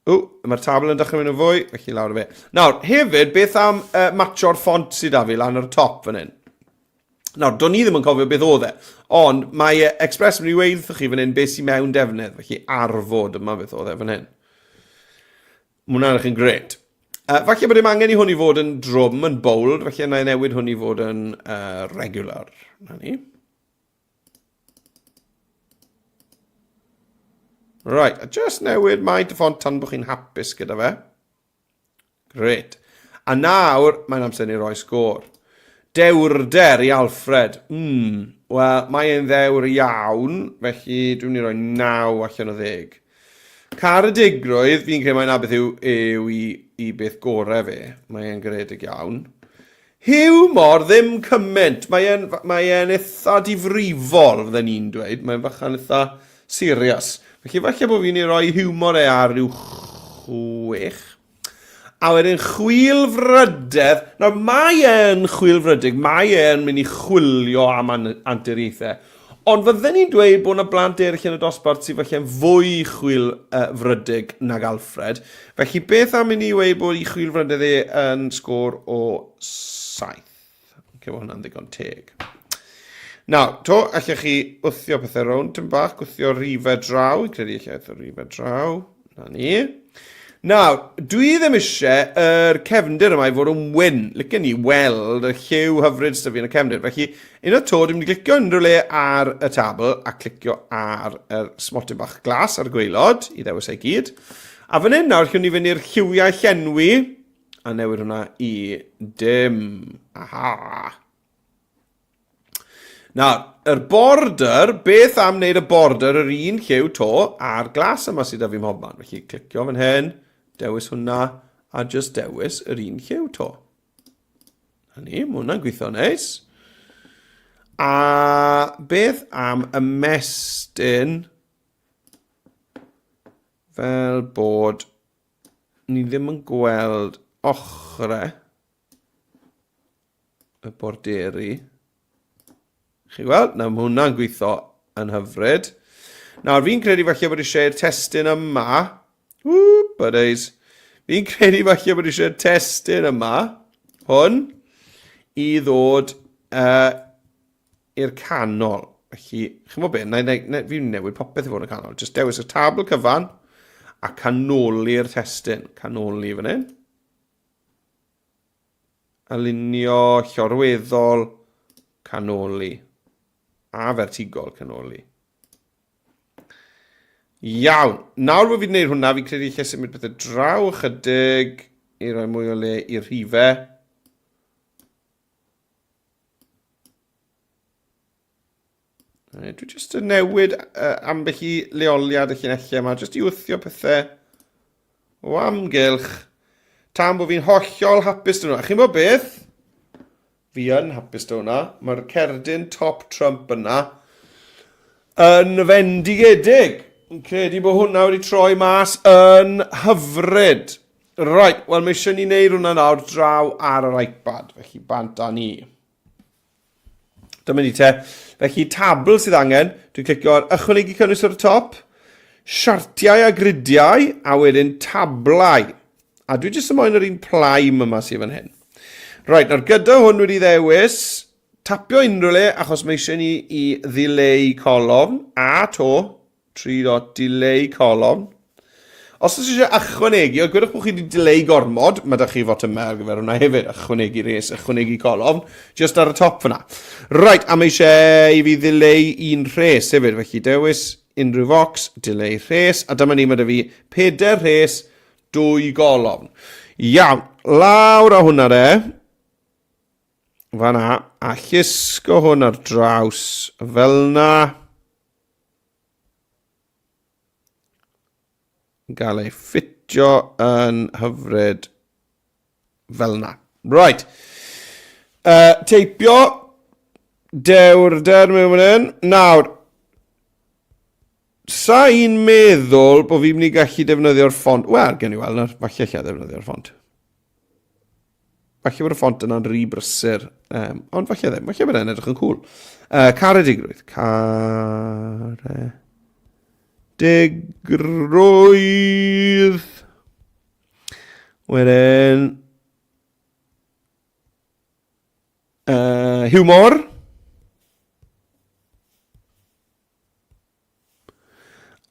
Ww, mae'r tabl yn dechrau mynd yn fwy, felly lawr y fe. Nawr, hefyd, beth am uh, matcho'r ffont sydd da fi lan ar y top fan hyn? Nawr, do'n i ddim yn cofio beth oedd e, ond mae Express yn mynd i weud wrthych chi fan hyn beth sy'n mewn defnydd, felly arfod yma beth oedd e fan hyn. Mae hwnna'n edrych yn gret. Uh, falle bod dim angen i hwn i fod yn drwm, yn bold, felly yna i newid hwn i fod yn uh, regular. Na ni. Right, a just newid maint y ffont tan bod chi'n hapus gyda fe. Great. A nawr, mae'n amser ni roi sgôr. Dewrder i Alfred. Mm, Wel, mae e'n ddewr iawn, felly dwi'n mynd i roi 9 allan o 10. Caredigrwydd, fi'n credu mai 'na beth yw, yw i, i beth gorau fe. Mae e'n garedig iawn. Hiwmor, ddim cymaint. Mae e'n, mae e'n eitha difrifol, fydden ni'n dweud. Mae'n fachan eitha serious. Felly falle bod fi'n ei roi hiwmor e ar ryw chwech. A wedyn chwilfrydedd. Nawr, mae e'n chwilfrydig, mae e'n mynd i chwilio am anturiaethau. Ond fydden ni'n dweud bod yna blant eraill yn y dosbarth sydd falle'n fwy chwilfrydig nag Alfred. Felly beth am i ni weud bod i chwilfrydedd e yn sgôr o 7? Ok, mae hwnna'n ddigon teg. Nawr, to, allech chi wthio pethau rownd tyn bach, gwthio rhifau draw, i credu allai wthio rhifau draw. Na ni. Nawr, dwi ddim eisiau yr cefndir yma i fod yn wyn. Licen ni weld y lliw hyfryd sydd fi yn y cefndir. Felly, unwaith to, dwi'n mynd i glicio unrhyw le ar y tabl a clicio ar yr smotyn bach glas ar y gwaelod i ddewis ei gyd. A fan hyn nawr, llwn ni fynd i'r lliwiau llenwi a newid hwnna i dim. Aha! Nawr, yr border, beth am wneud y border yr un lliw to a'r glas yma sydd â fi mhobman. Felly, clicio fan hyn, dewis hwnna, a just dewis yr un lliw to. Na ni, mae hwnna'n gweithio neis. A beth am ymestyn fel bod ni ddim yn gweld ochrau y borderi. Chi gweld? Na, mae hwnna'n gweithio yn hyfryd. Nawr, fi'n credu falle bod eisiau'r testun yma. Ww, buddies. Fi'n credu falle bod eisiau'r testun yma, hwn, i ddod uh, i'r canol. Felly, chi'n bod beth, na, na, na, fi'n newid popeth i fod yn y canol. Just dewis y tabl cyfan a canoli'r testun. Canoli fan hyn. Alinio llorweddol canoli a fertigol canoli. Iawn, nawr bod fi wedi gwneud hwnna, fi'n credu lle symud pethau draw ychydig i roi mwy o le i'r rhifau. Dwi jyst yn newid uh, ambell i leoliad y llinellau yma, jyst i wthio pethau o amgylch, tan bod fi'n hollol hapus dyn nhw. A chi'n bod beth? Fi yn hapus dyn hwnna. Mae'r cerdyn top Trump yna yn fendigedig. Yn credu bod hwnna wedi troi mas yn hyfryd. Right, wel mae eisiau ni wneud hwnna nawr draw ar yr iPad, felly bant â ni. Dyma ni te. Felly tabl sydd angen. Dwi'n clicio ar ychwanegu cynnwys ar y top, siartiau a gridiau, a wedyn tablau. A dwi jyst yn moyn yr un plaim yma sydd fan hyn. Right, nawr gyda hwn wedi ddewis, tapio unrhyw le, achos mae eisiau ni i ddileu colofn, a to, 3 dot delay column. Os oes eisiau ychwanegu, o gwedwch bod chi wedi delay gormod, mae da chi fotymau ar gyfer hwnna hefyd, ychwanegu res, ychwanegu colofn, just ar y top fyna. Right, a mae eisiau i fi ddileu un rhes hefyd, felly dewis unrhyw fox, dileu rhes, a dyma ni, mae da fi peder rhes, dwy golofn. Iawn, lawr â hwnna de. Fanna, a llusgo hwn ar draws fel na. gael ei ffitio yn hyfryd fel yna. Right. Uh, teipio dewrder mewn fan hyn. Nawr, sa i'n meddwl bod fi'n mynd i gallu defnyddio'r ffont. Wel, gen i weld nawr, falle lle ddefnyddio'r ffont. Falle bod y ffont yna'n rhy brysur, um, ond falle ddim, falle bod e'n edrych yn cool. Uh, caredigrwydd. Caredigrwydd. Wedyn... Uh, humor.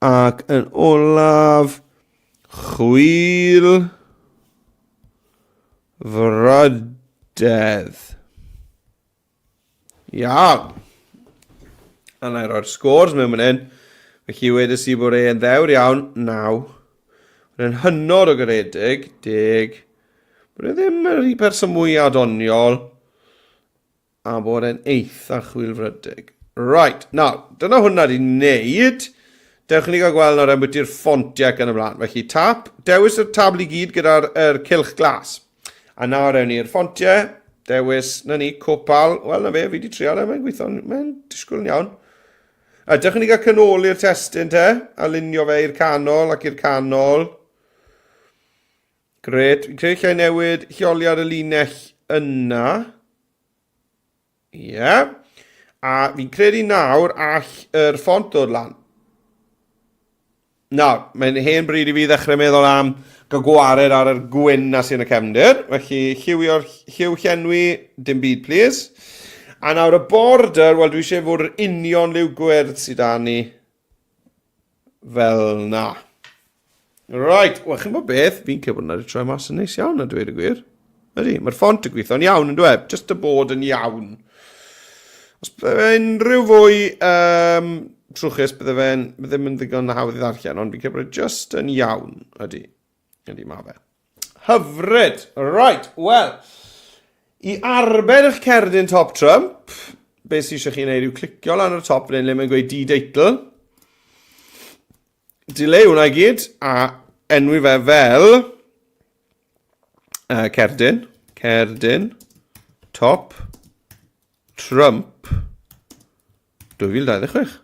Ac yn olaf, chwil frydedd. Iawn. A na i roi'r scores mewn fan hyn. Felly wedes i bod e'n ddewr iawn, 9. Bod e'n hynod o garedig, 10. Bod e ddim yr person mwyaf doniol, A bod e'n eitha chwilfrydig. Right, nawr, dyna hwnna di wneud. Dewch i ni gael gweld nawr ambiti'r ffontiau ac yn y blaen. Felly, tap, dewis y tabl i gyd gyda'r er cylch glas. A nawr ewn ni'r ffontiau, dewis, na ni, cwpal. Wel, na fe, fi wedi trial e, mae'n gweithio, mae'n disgwyl yn iawn. A dewch i ni gael canoli'r testun te, a lunio fe i'r canol ac i'r canol. Gret, fi'n credu lle newid lleoliad y linell yna. Ie. Yeah. A fi'n credu nawr all yr ffont ddod lan. Nawr, mae'n hen bryd i fi ddechrau meddwl am gael gwared ar yr gwyn na sy'n y cefndir. Felly, lliwio'r lliw llenwi, dim byd, please. A nawr y border, wel dwi eisiau fod yr union liw gwyrdd sydd â ni fel na. Right, wel chi'n bod beth, fi'n credu bod hwnna wedi troi mas yn neis iawn a dweud y gwir. Ydy, mae'r ffont yn gweithio'n iawn yn dweud, just y bod yn iawn. Os bydde fe unrhyw fwy um, trwchus, bydde fe'n ddim yn ddigon hawdd i ddarllen, ond fi'n credu bod e just yn iawn. Ydy, ydy mae fe. Hyfryd! Right, wel, i arbed eich cerdyn Top Trump, beth sydd eisiau chi wneud yw clicio lan ar y top fan hyn le mae'n gweud di-deitl. Dileu hwnna i gyd a enwi fe fel cerdyn, cerdyn, top, Trump, 2026.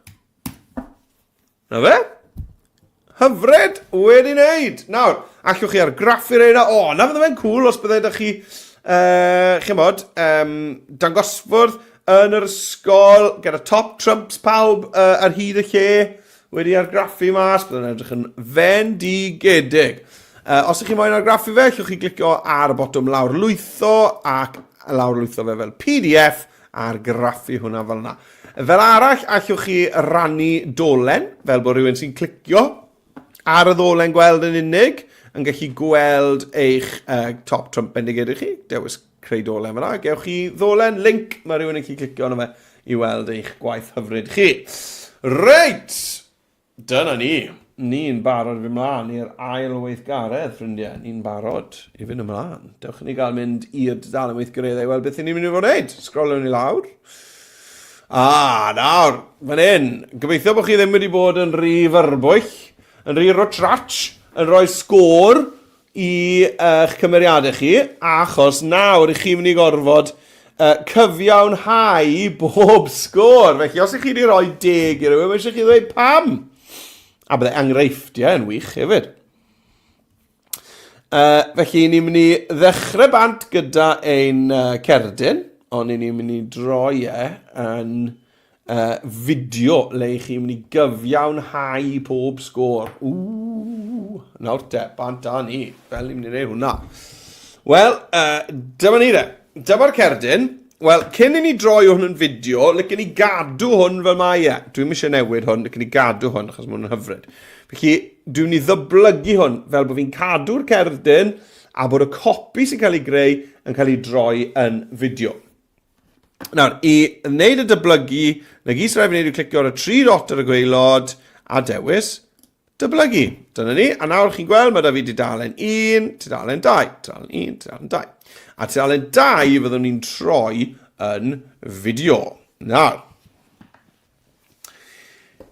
Na fe? Hyfryd! Wedi wneud! Nawr, allwch chi argraffu'r eira. O, na fydde fe'n cool os bydde ydych chi, uh, chymod, um, dangosfwrdd yn yr ysgol, gyda top trumps pawb uh, ar hyd y lle, wedi argraffu mas, bydde'n edrych yn fendigedig. Uh, os ydych chi moyn argraffu fe, allwch chi glicio ar y botwm lawr lwytho ac lawr lwytho fe fel PDF a argraffu hwnna fel yna. Fel arall, allwch chi rannu dolen, fel bod rhywun sy'n clicio ar y ddolen gweld yn unig, yn gallu gweld eich uh, top trump bendigedig chi, dewis creu dolen fyna, gewch chi ddolen, link, mae rhywun yn gallu clicio arno fe i weld eich gwaith hyfryd chi. Reit, Dyna ni. Ni'n barod i fynd mlaen i'r ail weithgaredd, ffrindiau. Ni'n barod i fynd ymlaen. Dewch i ni gael mynd i'r dudalen weithgareddau i weld beth ni'n mynd i fod yn wneud. Sgroliwn ni lawr. Ah, nawr, fan hyn. Gobeithio bod chi ddim wedi bod yn rhy fyrbwyll, yn rhy rwtratch, yn rhoi sgôr i eich cymeriadau chi, achos nawr i chi'n mynd i gorfod uh, cyfiawnhau bob sgôr. Felly, os ych chi wedi rhoi deg i rhywun, mae eisiau chi ddweud pam. A bydde enghreifftiau yn wych hefyd. Uh, felly, ni'n mynd i ddechrau bant gyda ein uh, cerdyn, ond ni'n mynd i droi e yn uh, fideo le i chi'n mynd i gyfiawnhau pob sgôr. Ww, nawr te, bant â ni, fel ni'n mynd i wneud hwnna. Wel, uh, dyma ni de. Dyma'r cerdyn. Wel, cyn i ni droi hwn yn fideo, licen ni gadw hwn fel mae e. Dwi'n eisiau newid hwn, licen ni gadw hwn, achos mae hwn yn hyfryd. Felly, dwi'n mynd i ddyblygu hwn fel bod fi'n cadw'r cerdyn a bod y copi sy'n cael ei greu yn cael ei droi yn fideo. Nawr, i wneud y dyblygu, na gyd sy'n rhaid fi wneud yw clicio ar y tri dot ar y gwaelod a dewis dyblygu. Dyna ni, a nawr chi'n gweld mae da fi dudalen 1, tudalen 2, tudalen 1, tudalen 2. A tudalen 2 fyddwn ni'n troi yn fideo. Nawr,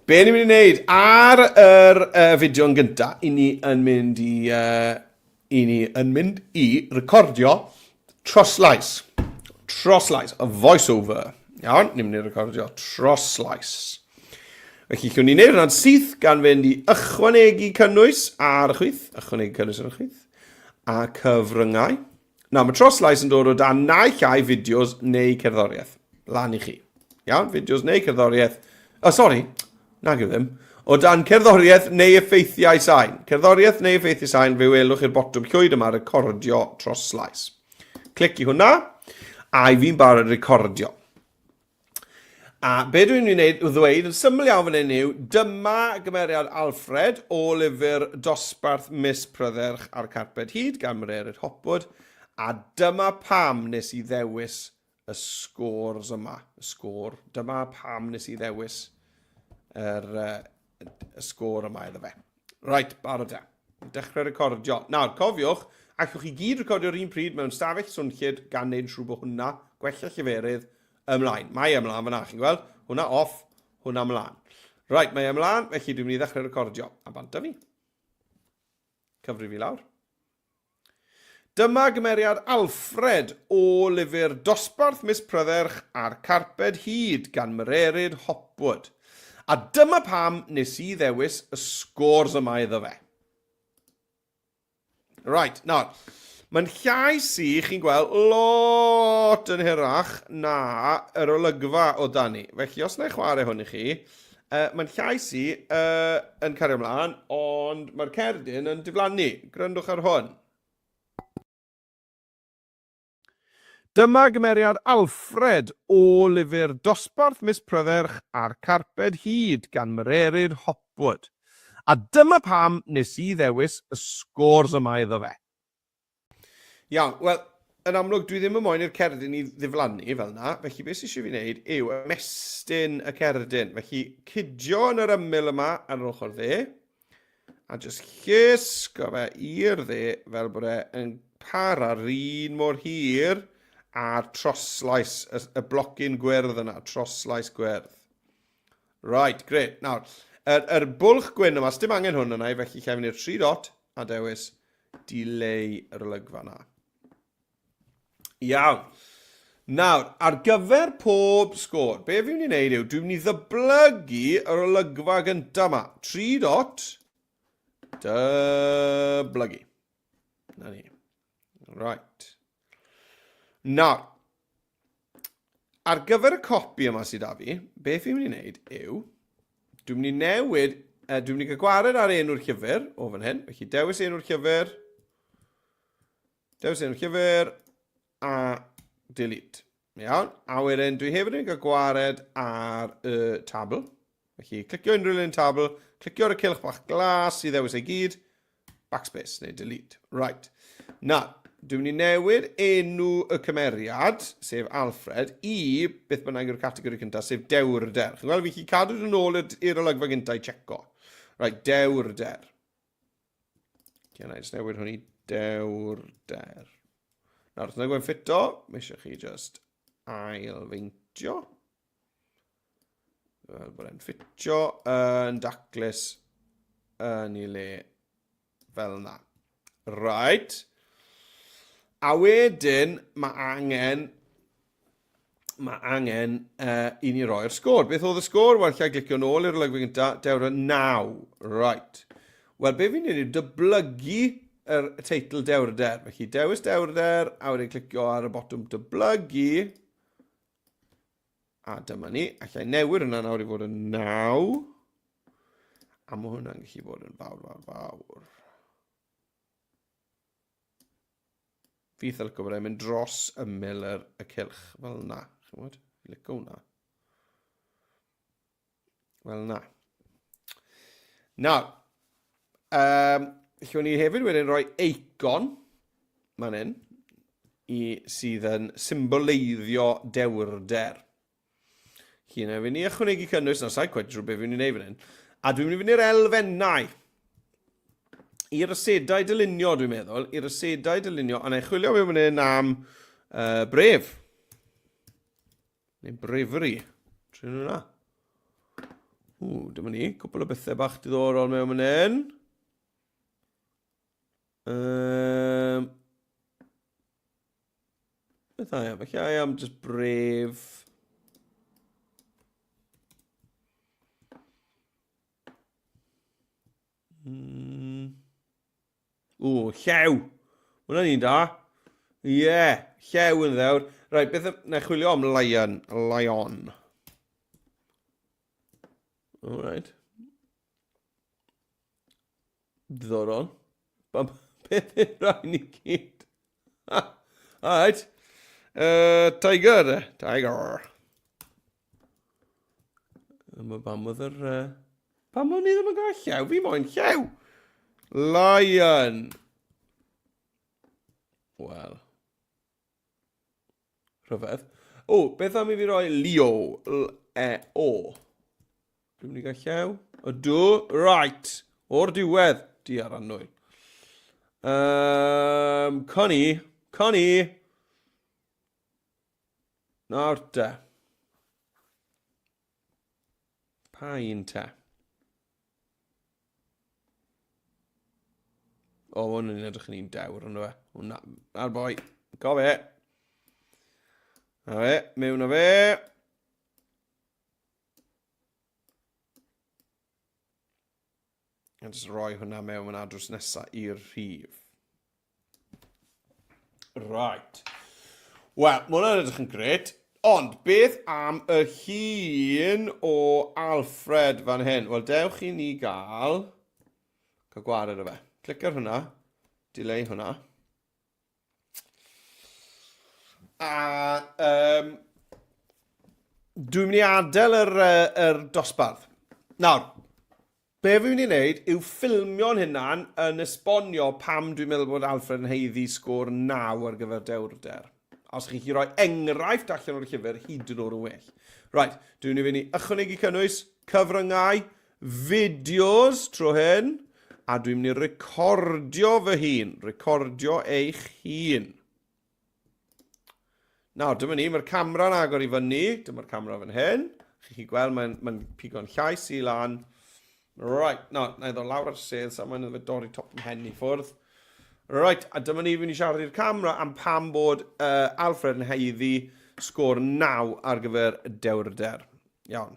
be ni'n mynd i wneud ar yr uh, fideo yn gyntaf, i ni yn mynd i uh, I ni yn mynd i recordio troslais. Troslais, a voice over. Iawn, ni'n mynd i recordio troslais. Felly, llwn ni wneud hwnna'n syth gan fynd i ychwanegu cynnwys ar y chwith, ychwanegu cynnwys ar y chwith, a cyfryngau. Nawr, mae troslais yn dod o dan naill ai fideos neu cerddoriaeth. Lan i chi. Iawn, fideos neu cerddoriaeth. Oh, sori, nag yw ddim. O dan cerddoriaeth neu effeithiau sain. Cerddoriaeth neu effeithiau sain, fe welwch i'r botwm llwyd yma, recordio troslais. Clic i hwnna, a i fi'n barod recordio. A be dwi'n ei wneud yw ddweud yn syml iawn fan hyn yw, dyma gymeriad Alfred o lyfr Dosbarth Miss Prydderch a'r Carped Hud gan Mererid Hopwood, a dyma pam nes i ddewis y scores yma. Y sgôr. Dyma pam nes i ddewis yr, uh, y sgôr yma iddo fe. Right, barod e. Dechrau recordio. Nawr, cofiwch, allwch chi gyd recordio'r un pryd mewn stafell swnllyd gan wneud yn siŵr bod hwnna, gwella lleferydd, ymlaen. Mae e ymlaen fyna, chi'n gweld? Hwnna off, hwnna ymlaen. Right, mae e ymlaen, felly dwi'n mynd i ddechrau recordio. A bant â fi. Cyfri fi lawr. Dyma gymeriad Alfred o lyfr Dosbarth Miss Prydderch a'r Carped Hud gan Mererid Hopwood. A dyma pam nes i ddewis y scores yma iddo fe. Right, nawr, mae'n llais i, chi'n gweld, lot yn hirach na yr olygfa o dani. Felly, os na i chwarae hwn i chi, Uh, mae'n llais i uh, yn cario ymlaen, ond mae'r cerdyn yn diflannu. Gryndwch ar hwn. Dyma gymeriad Alfred o lyfr Dosbarth Miss Prydderch a'r Carped Hud gan Mererid Hopwood. A dyma pam nes i ddewis y scores yma iddo fe. Iawn, wel, yn amlwg dwi ddim yn moyn i'r cerdyn i ddiflannu fel yna, felly beth sydd eisiau fi wneud yw ymestyn y cerdyn. Felly cydio yn yr ymyl yma ar yr ochr dde, a jyst llusgo fe i'r dde fel bod e yn para'r un mor hir a'r troslais, y, y blocyn gwyrdd yna, troslais gwyrdd. Right, great. Nawr, yr, yr bwlch gwyn yma, sdim angen hwn yna, felly lle fynd i'r 3 dot a dewis dileu yr olygfa yna. Iawn. Nawr, ar gyfer pob sgôr, be fi'n mynd i wneud yw, dwi'n mynd i ddyblygu yr olygfa gyntaf yma. 3 dot, dyblygu. Na ni. Right. Nawr, ar gyfer y copi yma sydd â fi, beth fi'n mynd i wneud yw, dwi'n mynd i newid, dwi'n mynd i gael gwared ar enw'r llyfr o fan hyn. Felly dewis enw'r llyfr, dewis enw'r llyfr, a delete. Iawn, a wedyn dwi hefyd yn cael gwared ar y tabl. Felly, clicio unrhyw le yn tabl, clicio ar y cylch bach glas i ddewis ei gyd, backspace neu delete. Right. Na, dwi'n mynd i newid enw y cymeriad, sef Alfred, i beth bynnag yw'r categori cyntaf, sef dewrder. Chi'n gweld, fi'n gallu cadw dod yn ôl i'r olygfa gyntaf i checo. Right, dewrder. Okay, na i jyst newid hwn i dewrder. Nawr, os nag yw'n ffito, mae eisiau chi just ail-feintio. Fel bod e'n ffitio yn daclus yn ei le fel yna. Right. A wedyn, mae angen mae angen uh, i ni roi'r sgôr. Beth oedd y sgôr? Wel, lle glicio nôl i'r olygfa gyntaf, dewr y 9. Right. Wel, be fi'n neud yw dyblygu yr teitl dewrder. Felly, dewis dewrder, a wedyn clicio ar y botwm dyblygu. A dyma ni. Allai newid hwnna nawr i fod yn 9. A mae hwnna'n gallu bod yn fawr, fawr, fawr. Fi eitha licio bod e'n mynd dros ymyl yr, y cylch, fel yna. Chymod? Licio hwnna. Fel yna. Nawr, um, lle ni hefyd wedyn rhoi eicon, man hyn, i, sydd yn symboleiddio dewrder. Felly, na fi ni ychwanegu cynnwys, na sa'i cweit siŵr beth fi'n mynd i wneud fan hyn. A dwi'n mynd i fynd i'r elfennau. I'r asedau dylunio, dwi'n meddwl. I'r asedau dylunio. A na i chwilio mewn fan hyn am uh, bref. Neu bravery. Trin hwnna. Ww, dyma ni. Cwpl o bethau bach diddorol mewn fan hyn. Um, Beth I am? Felly I am just brave. Mm. O, llew! Hwna'n un da. Ie, yeah, llew yn ddewr. Right, beth... Na, chwilio am lion. Lion. All right. Diddorol. Pa beth yw'r rhain i gyd? Alright. Uh, tiger. Tiger. Yma pam oedd yr... Uh, pam o'n i ddim yn gael llew? Fi moyn llew! Lion! Wel. Rhyfedd. O, beth am i fi roi Leo? L-E-O. Dwi'n mynd i gael llew. Ydw, right. O'r diwedd. Di ar annwyl. Um, Connie. Connie. Nawr te. Pa un te? O, ma' hwn yn edrych yn un dewr, ond fe. Hwna, ar boi. Go fe. Na fe, mewn o fe. A jyst rhoi hwnna mewn yn drws nesaf i'r rhif. Right. Wel, mae hwnna'n edrych yn gret. Ond, beth am y llun o Alfred fan hyn? Wel, dewch i ni gael... Cael gwared o fe. Clic ar hwnna. Dileu hwnna. A um, dwi'n mynd i adael yr, uh, yr dosbarth. Nawr, Be fi'n mynd i wneud yw ffilmio'n hunan yn esbonio pam dwi'n meddwl bod Alfred yn haeddu sgôr 9 ar gyfer dewrder. Os chi'n gallu rhoi enghraifft allan o'r llyfr, hyd yn oed yn well. Right, dwi'n mynd i ychwanegu cynnwys, cyfryngau, fideos tro hyn, a dwi'n mynd i recordio fy hun, recordio eich hun. Nawr, dyma ni, mae'r camera'n agor i fyny. Dyma'r camera fan hyn. Chi'n chi gweld, mae'n mae pigo'n llais i lan. Right, nawr, na i ddod lawr ar sedd, sa mae'n fe dorri top mhen i ffwrdd. Right, a dyma ni fynd i siarad i'r camera am pam bod uh, Alfred yn haeddu sgôr 9 ar gyfer dewrder. Iawn.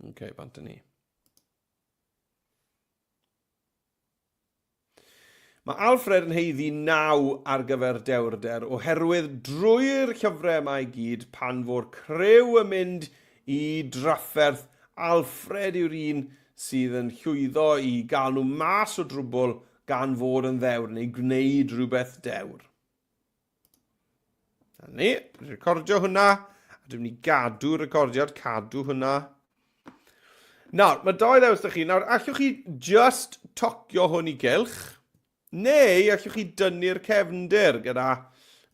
OK, bant ni. Mae Alfred yn haeddu naw ar gyfer dewrder oherwydd drwy'r llyfrau yma i gyd pan fo'r criw yn mynd i drafferth Alfred yw'r un sydd yn llwyddo i gael nhw mas o drwbwl gan fod yn ddewr neu gwneud rhywbeth dewr. Na ni, recordio hwnna. A dwi'n mynd i gadw recordiad, cadw hwnna. Nawr, mae doi ddewis da chi. Nawr, allwch chi just tocio hwn i gylch, neu allwch chi dynnu'r cefndir gyda...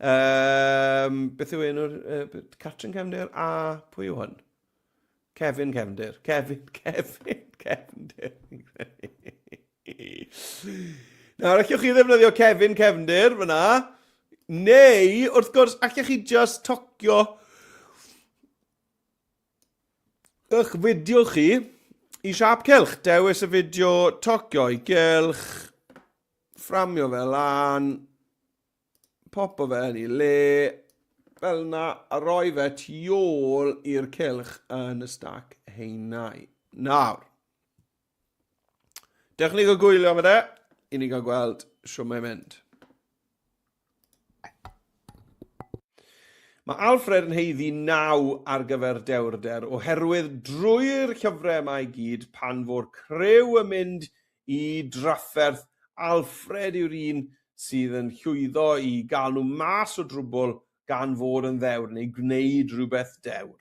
Um, beth yw enw'r... Uh, Catrin Cefndir a pwy yw hwn? Kevin Cefndir. Kevin, Kevin Cefndir. Nawr, allwch chi ddefnyddio Kevin Cefndir fyna, neu, wrth gwrs, allwch chi just tocio eich fideo chi i siap cylch. Dewis y fideo, tocio i gylch, fframio fe lan, popo fe yn ei le, fel yna, a roi fe tu ôl i'r cylch yn y stac haenau. Nawr, Dewch ni gael gwylio am y de, i ni gael gweld shwt mae'n mynd. Mae Alfred yn haeddu naw ar gyfer dewrder oherwydd drwy'r llyfrau yma i gyd pan fo'r criw yn mynd i drafferth, Alfred yw'r un sydd yn llwyddo i gael nhw mas o drwbwl gan fod yn ddewr neu gwneud rhywbeth dewr.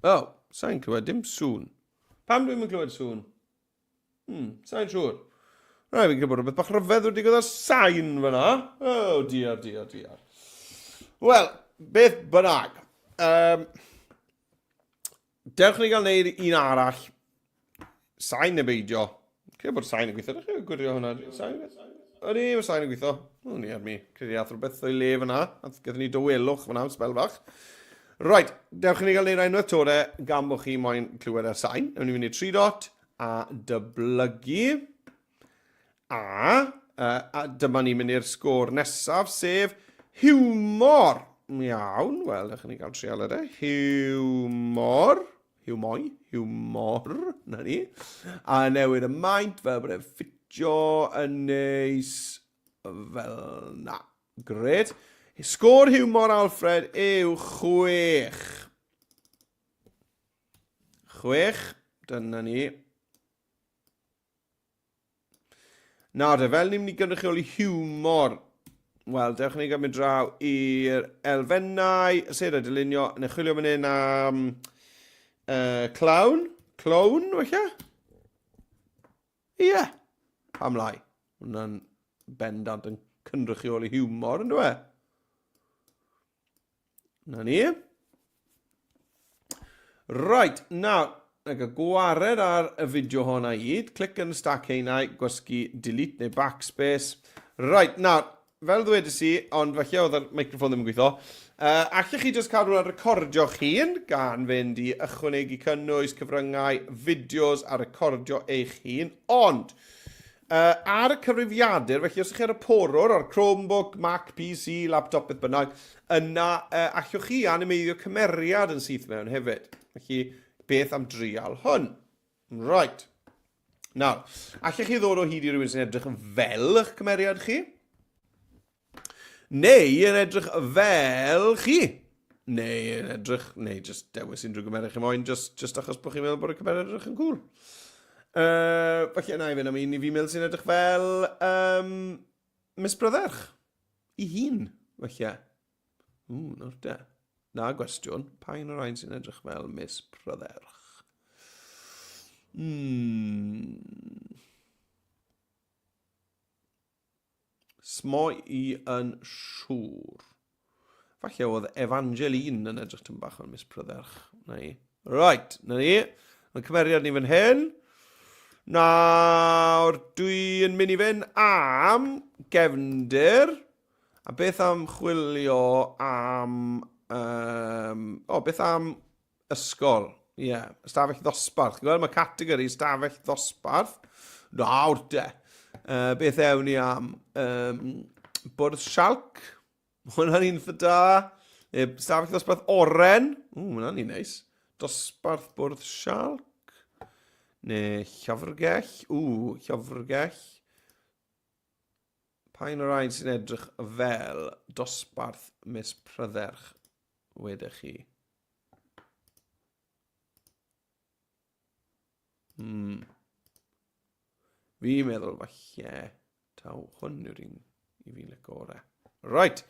Oh, sa'n clywed dim sŵn. Pam dwi'm yn clywed sŵn? Sa'n siŵr. Rai, fi'n credu bod rhywbeth bach rhyfedd wedi gwneud sain fyna. Oh, diar, diar, diar. Wel, beth bynnag. Dewch ni gael neud un arall. Sain neu beidio. Credu bod sain yn gweithio. Ydych chi'n gwirio hwnna? Sain? Ydy, mae sain yn gweithio. O, ni ar mi. Credu ath rhywbeth o'i le fyna. Gathon ni dawelwch fyna am sbel fach. Right, dewch i ni gael neud unwaith to de, gan bod chi moyn clywed ar sain. Ewn ni fynd i 3 dot a dyblygu. A, a dyma ni'n mynd i'r sgôr nesaf, sef hiwmor. Iawn, wel, dewch i ni gael trial e. Hiwmor. Hiwmoi. Hiwmor. Na ni. A newid y maint fel bod e'n ffitio yn neis fel na. Gret. Sgôr hiwmor Alfred yw 6. 6. Dyna ni. Nawr te, fel ni'n mynd i gynrychioli hiwmor, wel, dewch ni gymryd draw i'r elfennau, sef y dylunio, neu chwilio fan hyn am clown, clown, falle? Ie, yeah. Pam lai? Hwna'n bendant yn cynrychioli hiwmor, yn dweud? Na ni. Right, nawr, nag y gwared ar y fideo hwn i gyd. Clic yn y stack heinau, gwasgu delete neu backspace. Right, nawr, fel ddwedes i, ond falle oedd y microffon ddim yn gweithio, allech chi jyst cadw hwnna'n recordio'ch hun, gan fynd i ychwanegu cynnwys, cyfryngau, fideos a recordio eich hun, ond ar y cyfrifiadur, felly os ydych chi ar y porwr, ar Chromebook, Mac, PC, laptop, beth bynnag, yna allwch chi animeiddio cymeriad yn syth mewn hefyd. Felly, beth am drial hwn? Right. Nawr, allech chi ddod o hyd i rhywun sy'n edrych fel eich cymeriad chi? Neu yn edrych fel chi? Neu yn edrych, neu just dewis unrhyw gymeriad chi moyn, just achos bod chi'n meddwl bod y cymeriad edrych yn cool. Falle na i fynd am un i fi'n meddwl sy'n edrych fel Miss Bryddech. I hun, falle. Ww, nawr de. Na gwestiwn, pa un o'r rhain sy'n edrych fel Miss Prydderch? Smo i yn siŵr. Falle oedd Evangeline yn edrych tyn bach fel Miss Prydderch. Na i. Right, na ni. Mae'n cymeriad ni fan hyn. Nawr, dwi'n mynd i fynd am gefndir. A beth am chwilio am... O, beth am ysgol? Ie, yeah, ystafell ddosbarth. Gweld, mae categori ystafell ddosbarth. Nawr de. Beth ewn ni am? Bwrdd sialc. Mae hwnna'n un eitha da. Neu ystafell ddosbarth oren. Ww, mae hwnna'n un neis. Dosbarth bwrdd sialc. Neu llyfrgell. Ww, llyfrgell. Pa un o'r rhain sy'n edrych fel dosbarth Miss Prydderch, wedech chi? Fi'n meddwl falle taw hwn yw'r un i fi'n licio orau. Right.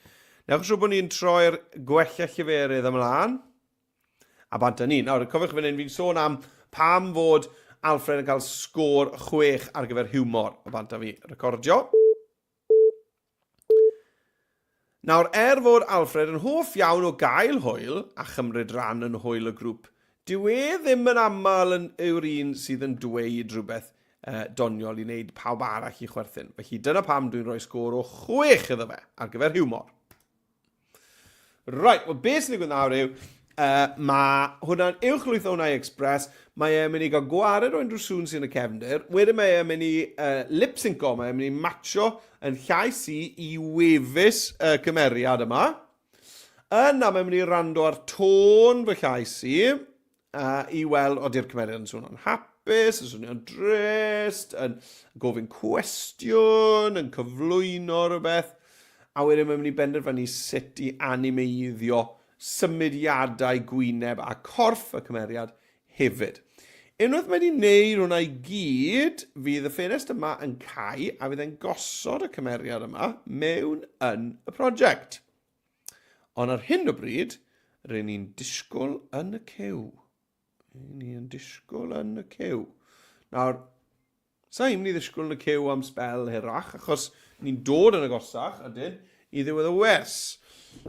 Newch yn siŵr bod ni'n troi'r gwella lleferydd ymlaen. A bant â ni. Nawr, cofiwch fan hyn, fi'n sôn am pam fod Alfred yn cael sgôr 6 ar gyfer hiwmor. A bant â fi recordio. Nawr, er fod Alfred yn hoff iawn o gael hwyl a chymryd rhan yn hwyl y grŵp, dyw e ddim yn aml yn yw'r un sydd yn dweud rhywbeth doniol i wneud pawb arall i chwerthin. Felly dyna pam dwi'n rhoi sgôr o 6 iddo fe ar gyfer hiwmor. Right, wel beth sy'n digwydd nawr yw, mae hwnna'n uwchlwytho hwnna i Express, mae e'n mynd i gael gwared o unrhyw sŵn sy'n y cefndir, wedyn mae e'n mynd i lip-synco, mae e'n mynd i matcho yn llais i i wefus y cymeriad yma. Yna mae'n mynd i rando ar tôn fy llais i, i weld ody'r cymeriad yn swnio'n hapus, yn swnio'n drist, yn gofyn cwestiwn, yn cyflwyno rhywbeth. A wedyn mae'n mynd i benderfynu sut i animeiddio symudiadau gwyneb a corff y cymeriad hefyd. Unwaith mae wedi wneud hwnna i gyd, fydd y ffenest yma yn cau a fydd e'n gosod y cymeriad yma mewn yn y prosiect. Ond ar hyn o bryd, rŷn ni'n disgwyl yn y cyw. Ni yn disgwyl yn y cyw. Nawr, sa i'n mynd i ddisgwyl yn y cyw am sbel hirach, achos ni'n dod yn agosach, ydyn, i ddiwedd y wers.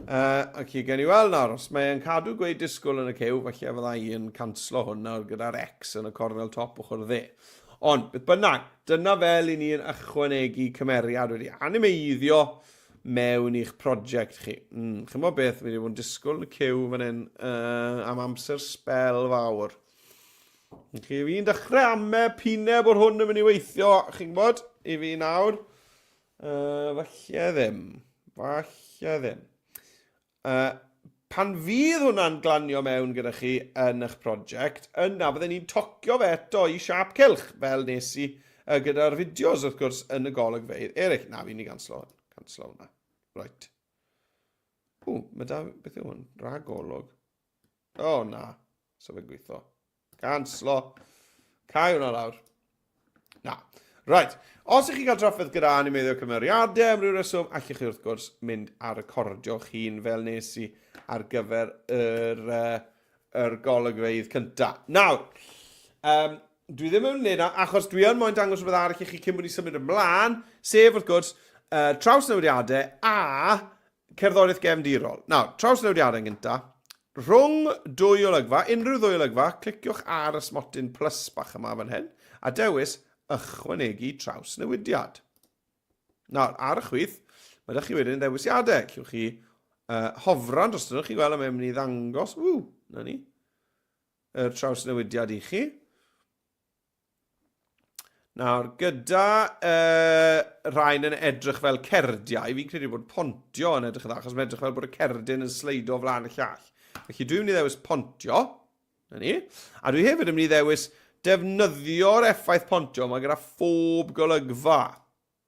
Uh, ac i gen i weld nawr, os mae'n cadw gweud disgwyl yn y cyw, falle fydda i yn canslo hwn nawr gyda'r X yn y cornel top ochr dde. Ond, beth bynnag, dyna fel i ni'n ychwanegu cymeriad wedi animeiddio mewn i'ch prosiect chi. Mm, chymod beth, mi wedi bod yn disgwyl yn y cyw fan hyn uh, am amser sbel fawr. Chi, fi'n dechrau ame pine bod hwn yn mynd i weithio, chi'n gwybod, i fi nawr. Uh, falle ddim. Falle ddim. Uh, pan fydd hwnna'n glanio mewn gyda chi yn eich prosiect, yna fydden ni'n tocio fe eto i siap cylch, fel nes i uh, gyda'r fideos, wrth gwrs, yn y golygfeydd eraill. Na, fi'n i ganslo hwn. Canslo hwnna. Right. Ww, mae da, beth yw hwn? Rhagolwg. O, oh, na. So fe'n gweithio. Canslo. Cau hwnna lawr. Na. Right. Os ych chi'n cael trafferth gyda animeiddio cymeriadau am ryw reswm, allwch chi wrth gwrs mynd a recordio'ch hun fel nes i ar gyfer yr, uh, yr golygfeydd cynta. Nawr, um, dwi ddim yn gwneud na, achos dwi yn moyn dangos rhywbeth arall i chi cyn bod ni symud ymlaen, sef wrth gwrs, uh, trawsnewidiadau a Cerddoriaeth gefndirol. Nawr, trawsnewidiadau yn gyntaf. Rhwng dwy olygfa, unrhyw ddwy olygfa, cliciwch ar y smotyn plus bach yma fan hyn, a dewis ychwanegu trawsnewidiad. Nawr, ar y chwith, mae ydych chi wedyn ddewisiadau. Cewch chi uh, hofran dros nhw, chi'n gweld, a mae'n mynd i ddangos, ww, na ni, yr trawsnewidiad i chi. Nawr, gyda uh, rhain yn edrych fel cerdiau, fi'n credu bod pontio yn edrych yn dda, achos mae'n edrych fel bod y cerdyn yn sleido o flaen y llall. Felly dwi'n mynd i ddewis pontio, na ni, a dwi hefyd yn mynd i ddewis defnyddio'r effaith pontio yma gyda phob golygfa.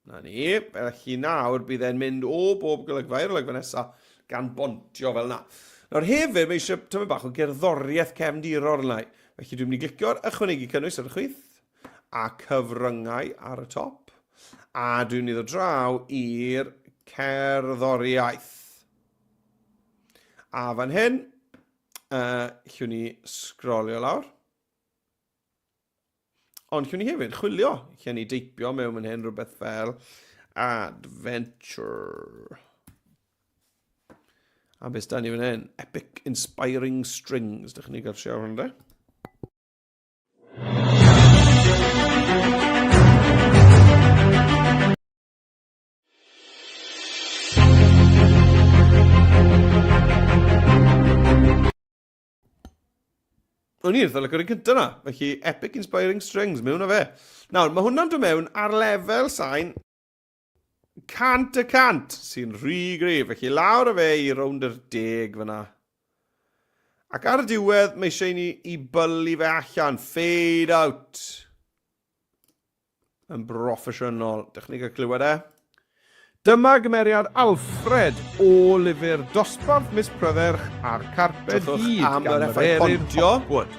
Na ni, felly nawr bydd e'n mynd o bob golygfa i'r olygfa nesaf gan bontio fel yna. Nawr hefyd mae eisiau tymed bach o gerddoriaeth cefndirol arna i. Felly dwi'n mynd i glicio'r ychwanegu cynnwys ar y chwith a cyfryngau ar y top. A dwi'n mynd i ddod draw i'r cerddoriaeth. A fan hyn, uh, llwn ni sgrolio lawr. Ond llwn ni hefyd chwilio, lle ni deipio mewn fan hyn rhywbeth fel adventure. A beth da ni fan hyn? Epic Inspiring Strings. Dych chi'n gael siarad hwn, de? O'n i'n eitha lyco'r un cynta na. Felly, Epic Inspiring Strings, mewn o fe. Nawr, mae hwnna'n dod mewn ar lefel sain 100%, sy'n rhy gryf. Felly, lawr o fe i rownd yr deg fyna. Ac ar y diwedd, mae eisiau i ni i bylu fe allan. Fade out. Yn broffesiynol. Dych chi'n cael clywed e? Dyma gymeriad Alfred o lyfr Dosbarth Miss Prydderch a'r Carped Hud am yr effaith pontio. Hopwood.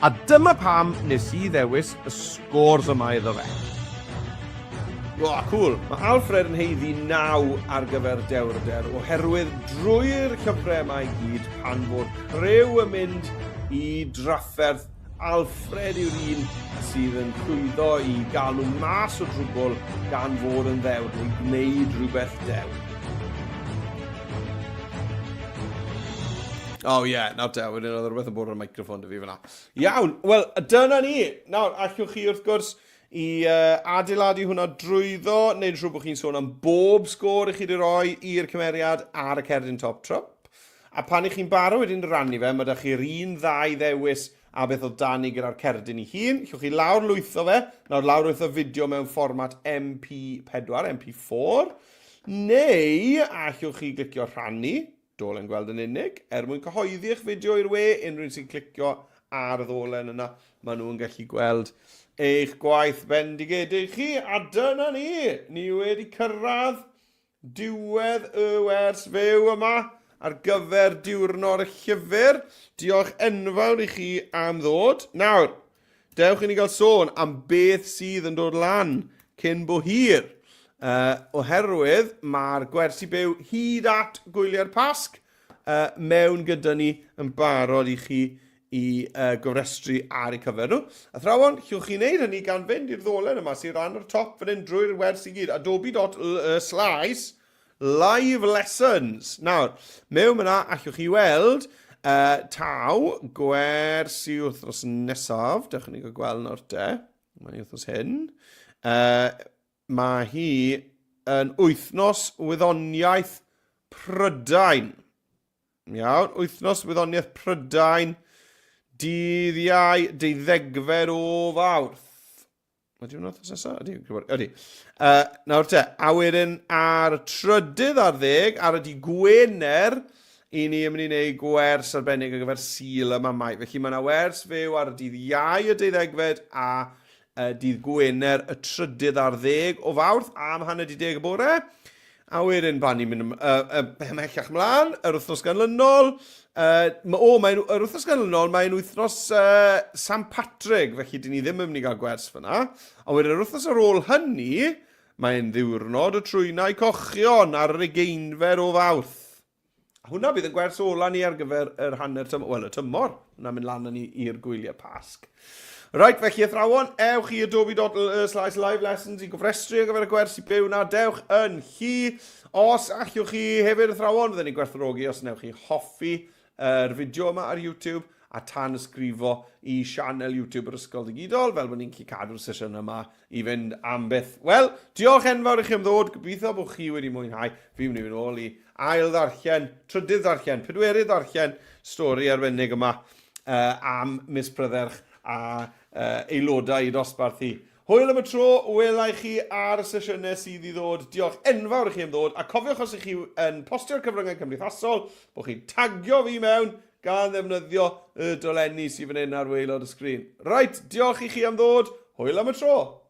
A dyma pam nes i ddewis y scores yma iddo fe. O, cool. Mae Alfred yn haeddu naw ar gyfer dewrder oherwydd drwy'r llyfrau yma i gyd pan fo'r criw yn mynd i drafferth Alfred yw'r un sydd yn llwyddo i gael nhw mas o drwbl gan fod yn ddewr neu gwneud rhywbeth dew. Oh ie, yeah, nawr te, wedyn oedd rhywbeth yn bod ar y microffon dy fi fyna. Iawn, wel, dyna ni. Nawr, allwch chi wrth gwrs i uh, adeiladu hwnna drwyddo, neu'n siŵr bod chi'n sôn am bob sgôr i chi wedi roi i'r cymeriad ar y cerdyn top trwp. A pan 'ych chi'n barod wedyn rannu fe, mae 'da chi'r un ddau ddewis a beth oedd 'da ni gyda'r cerdyn ei hun. Llwch chi lawr lwytho fe, nawr lawr lwytho fideo mewn fformat MP4, MP4, neu allwch chi glicio rhannu, dolen gweld yn unig, er mwyn cyhoeddi eich fideo i'r we, unrhyw un sy'n clicio ar y ddolen yna, maen nhw'n gallu gweld eich gwaith bendigedig chi, a dyna ni, ni wedi cyrraedd Diwedd y wers fyw yma ar gyfer diwrnod y llyfr. Diolch enfawr i chi am ddod. Nawr, dewch i ni gael sôn am beth sydd yn dod lan cyn bo hir. Uh, oherwydd mae'r gwersi byw hyd at gwyliau'r Pasg uh, mewn gyda ni yn barod i chi i uh, gofrestru ar eu cyfer nhw. Athrawon, llwch chi wneud hynny gan fynd i'r ddolen yma sy'n rhan o'r top fan hyn drwy'r wers i gyd, adobe.slice live lessons. Nawr, mewn yna allwch chi weld uh, taw gwers i wythnos nesaf. Dewch i ni gael gweld nawr te. Mae'n wythnos hyn. Uh, mae hi yn wythnos wyddoniaeth Prydain. Iawn, wythnos wyddoniaeth Prydain, dydd Iau, deuddegfed o Fawrth. Ydy hwnna wythnos nesaf? Ydy, ydy. Uh, nawr te, a wedyn ar y trydydd ar ddeg, ar y di Gwener, i ni yn mynd i wneud gwers arbennig ar gyfer Sul y Mamau. Felly mae yna wers fyw ar y dydd Iau y deuddegfed a uh, dydd Gwener y trydydd ar ddeg o Fawrth am hanner di deg y bore. A wedyn pan ni'n mynd uh, uh, ymhellach mlaen, yr wythnos ganlynol, uh, o, mae'n, yr wythnos ganlynol mae'n wythnos uh, San Patrick, felly dyn ni ddim yn mynd i gael gwers fyna. Ond wedyn yr wythnos ar ôl hynny, mae'n ddiwrnod y trwynau cochion ar yr ugeinfed o Fawrth. A hwnna bydd yn gwers ola ni ar gyfer yr hanner tymor, wel y tymor, hwnna'n mynd lan ni i'r gwyliau Pasg. Right, felly athrawon, ewch i adobe.slash live lessons i gofrestru ar gyfer y gwers i byw na, dewch yn chi. Os allwch chi hefyd athrawon, fydden ni'n gwerthfawrogi os wnewch chi hoffi yr fideo yma ar YouTube a tan ysgrifo i sianel YouTube yr Ysgol Digidol, fel bod ni'n gallu cadw'r sesiwn yma i fynd am byth. Wel, diolch enfawr i chi am ddod, gobeithio bod chi wedi mwynhau. Fi'n mynd i fynd ôl i ail ddarllen, trydydd ddarllen, pedwerydd ddarllen stori arbennig yma uh, am Miss Prydderch a uh, aelodau i dosbarth hi. Hwyl am y tro, wela i chi ar y sesiynau sydd i ddod. Diolch enfawr i chi am ddod, a cofiwch os ych chi yn postio'r cyfryngau cymdeithasol, bod chi'n tagio fi mewn gan ddefnyddio y dolenni sydd fan hyn ar waelod y sgrin. Reit, diolch i chi am ddod, hwyl am y tro!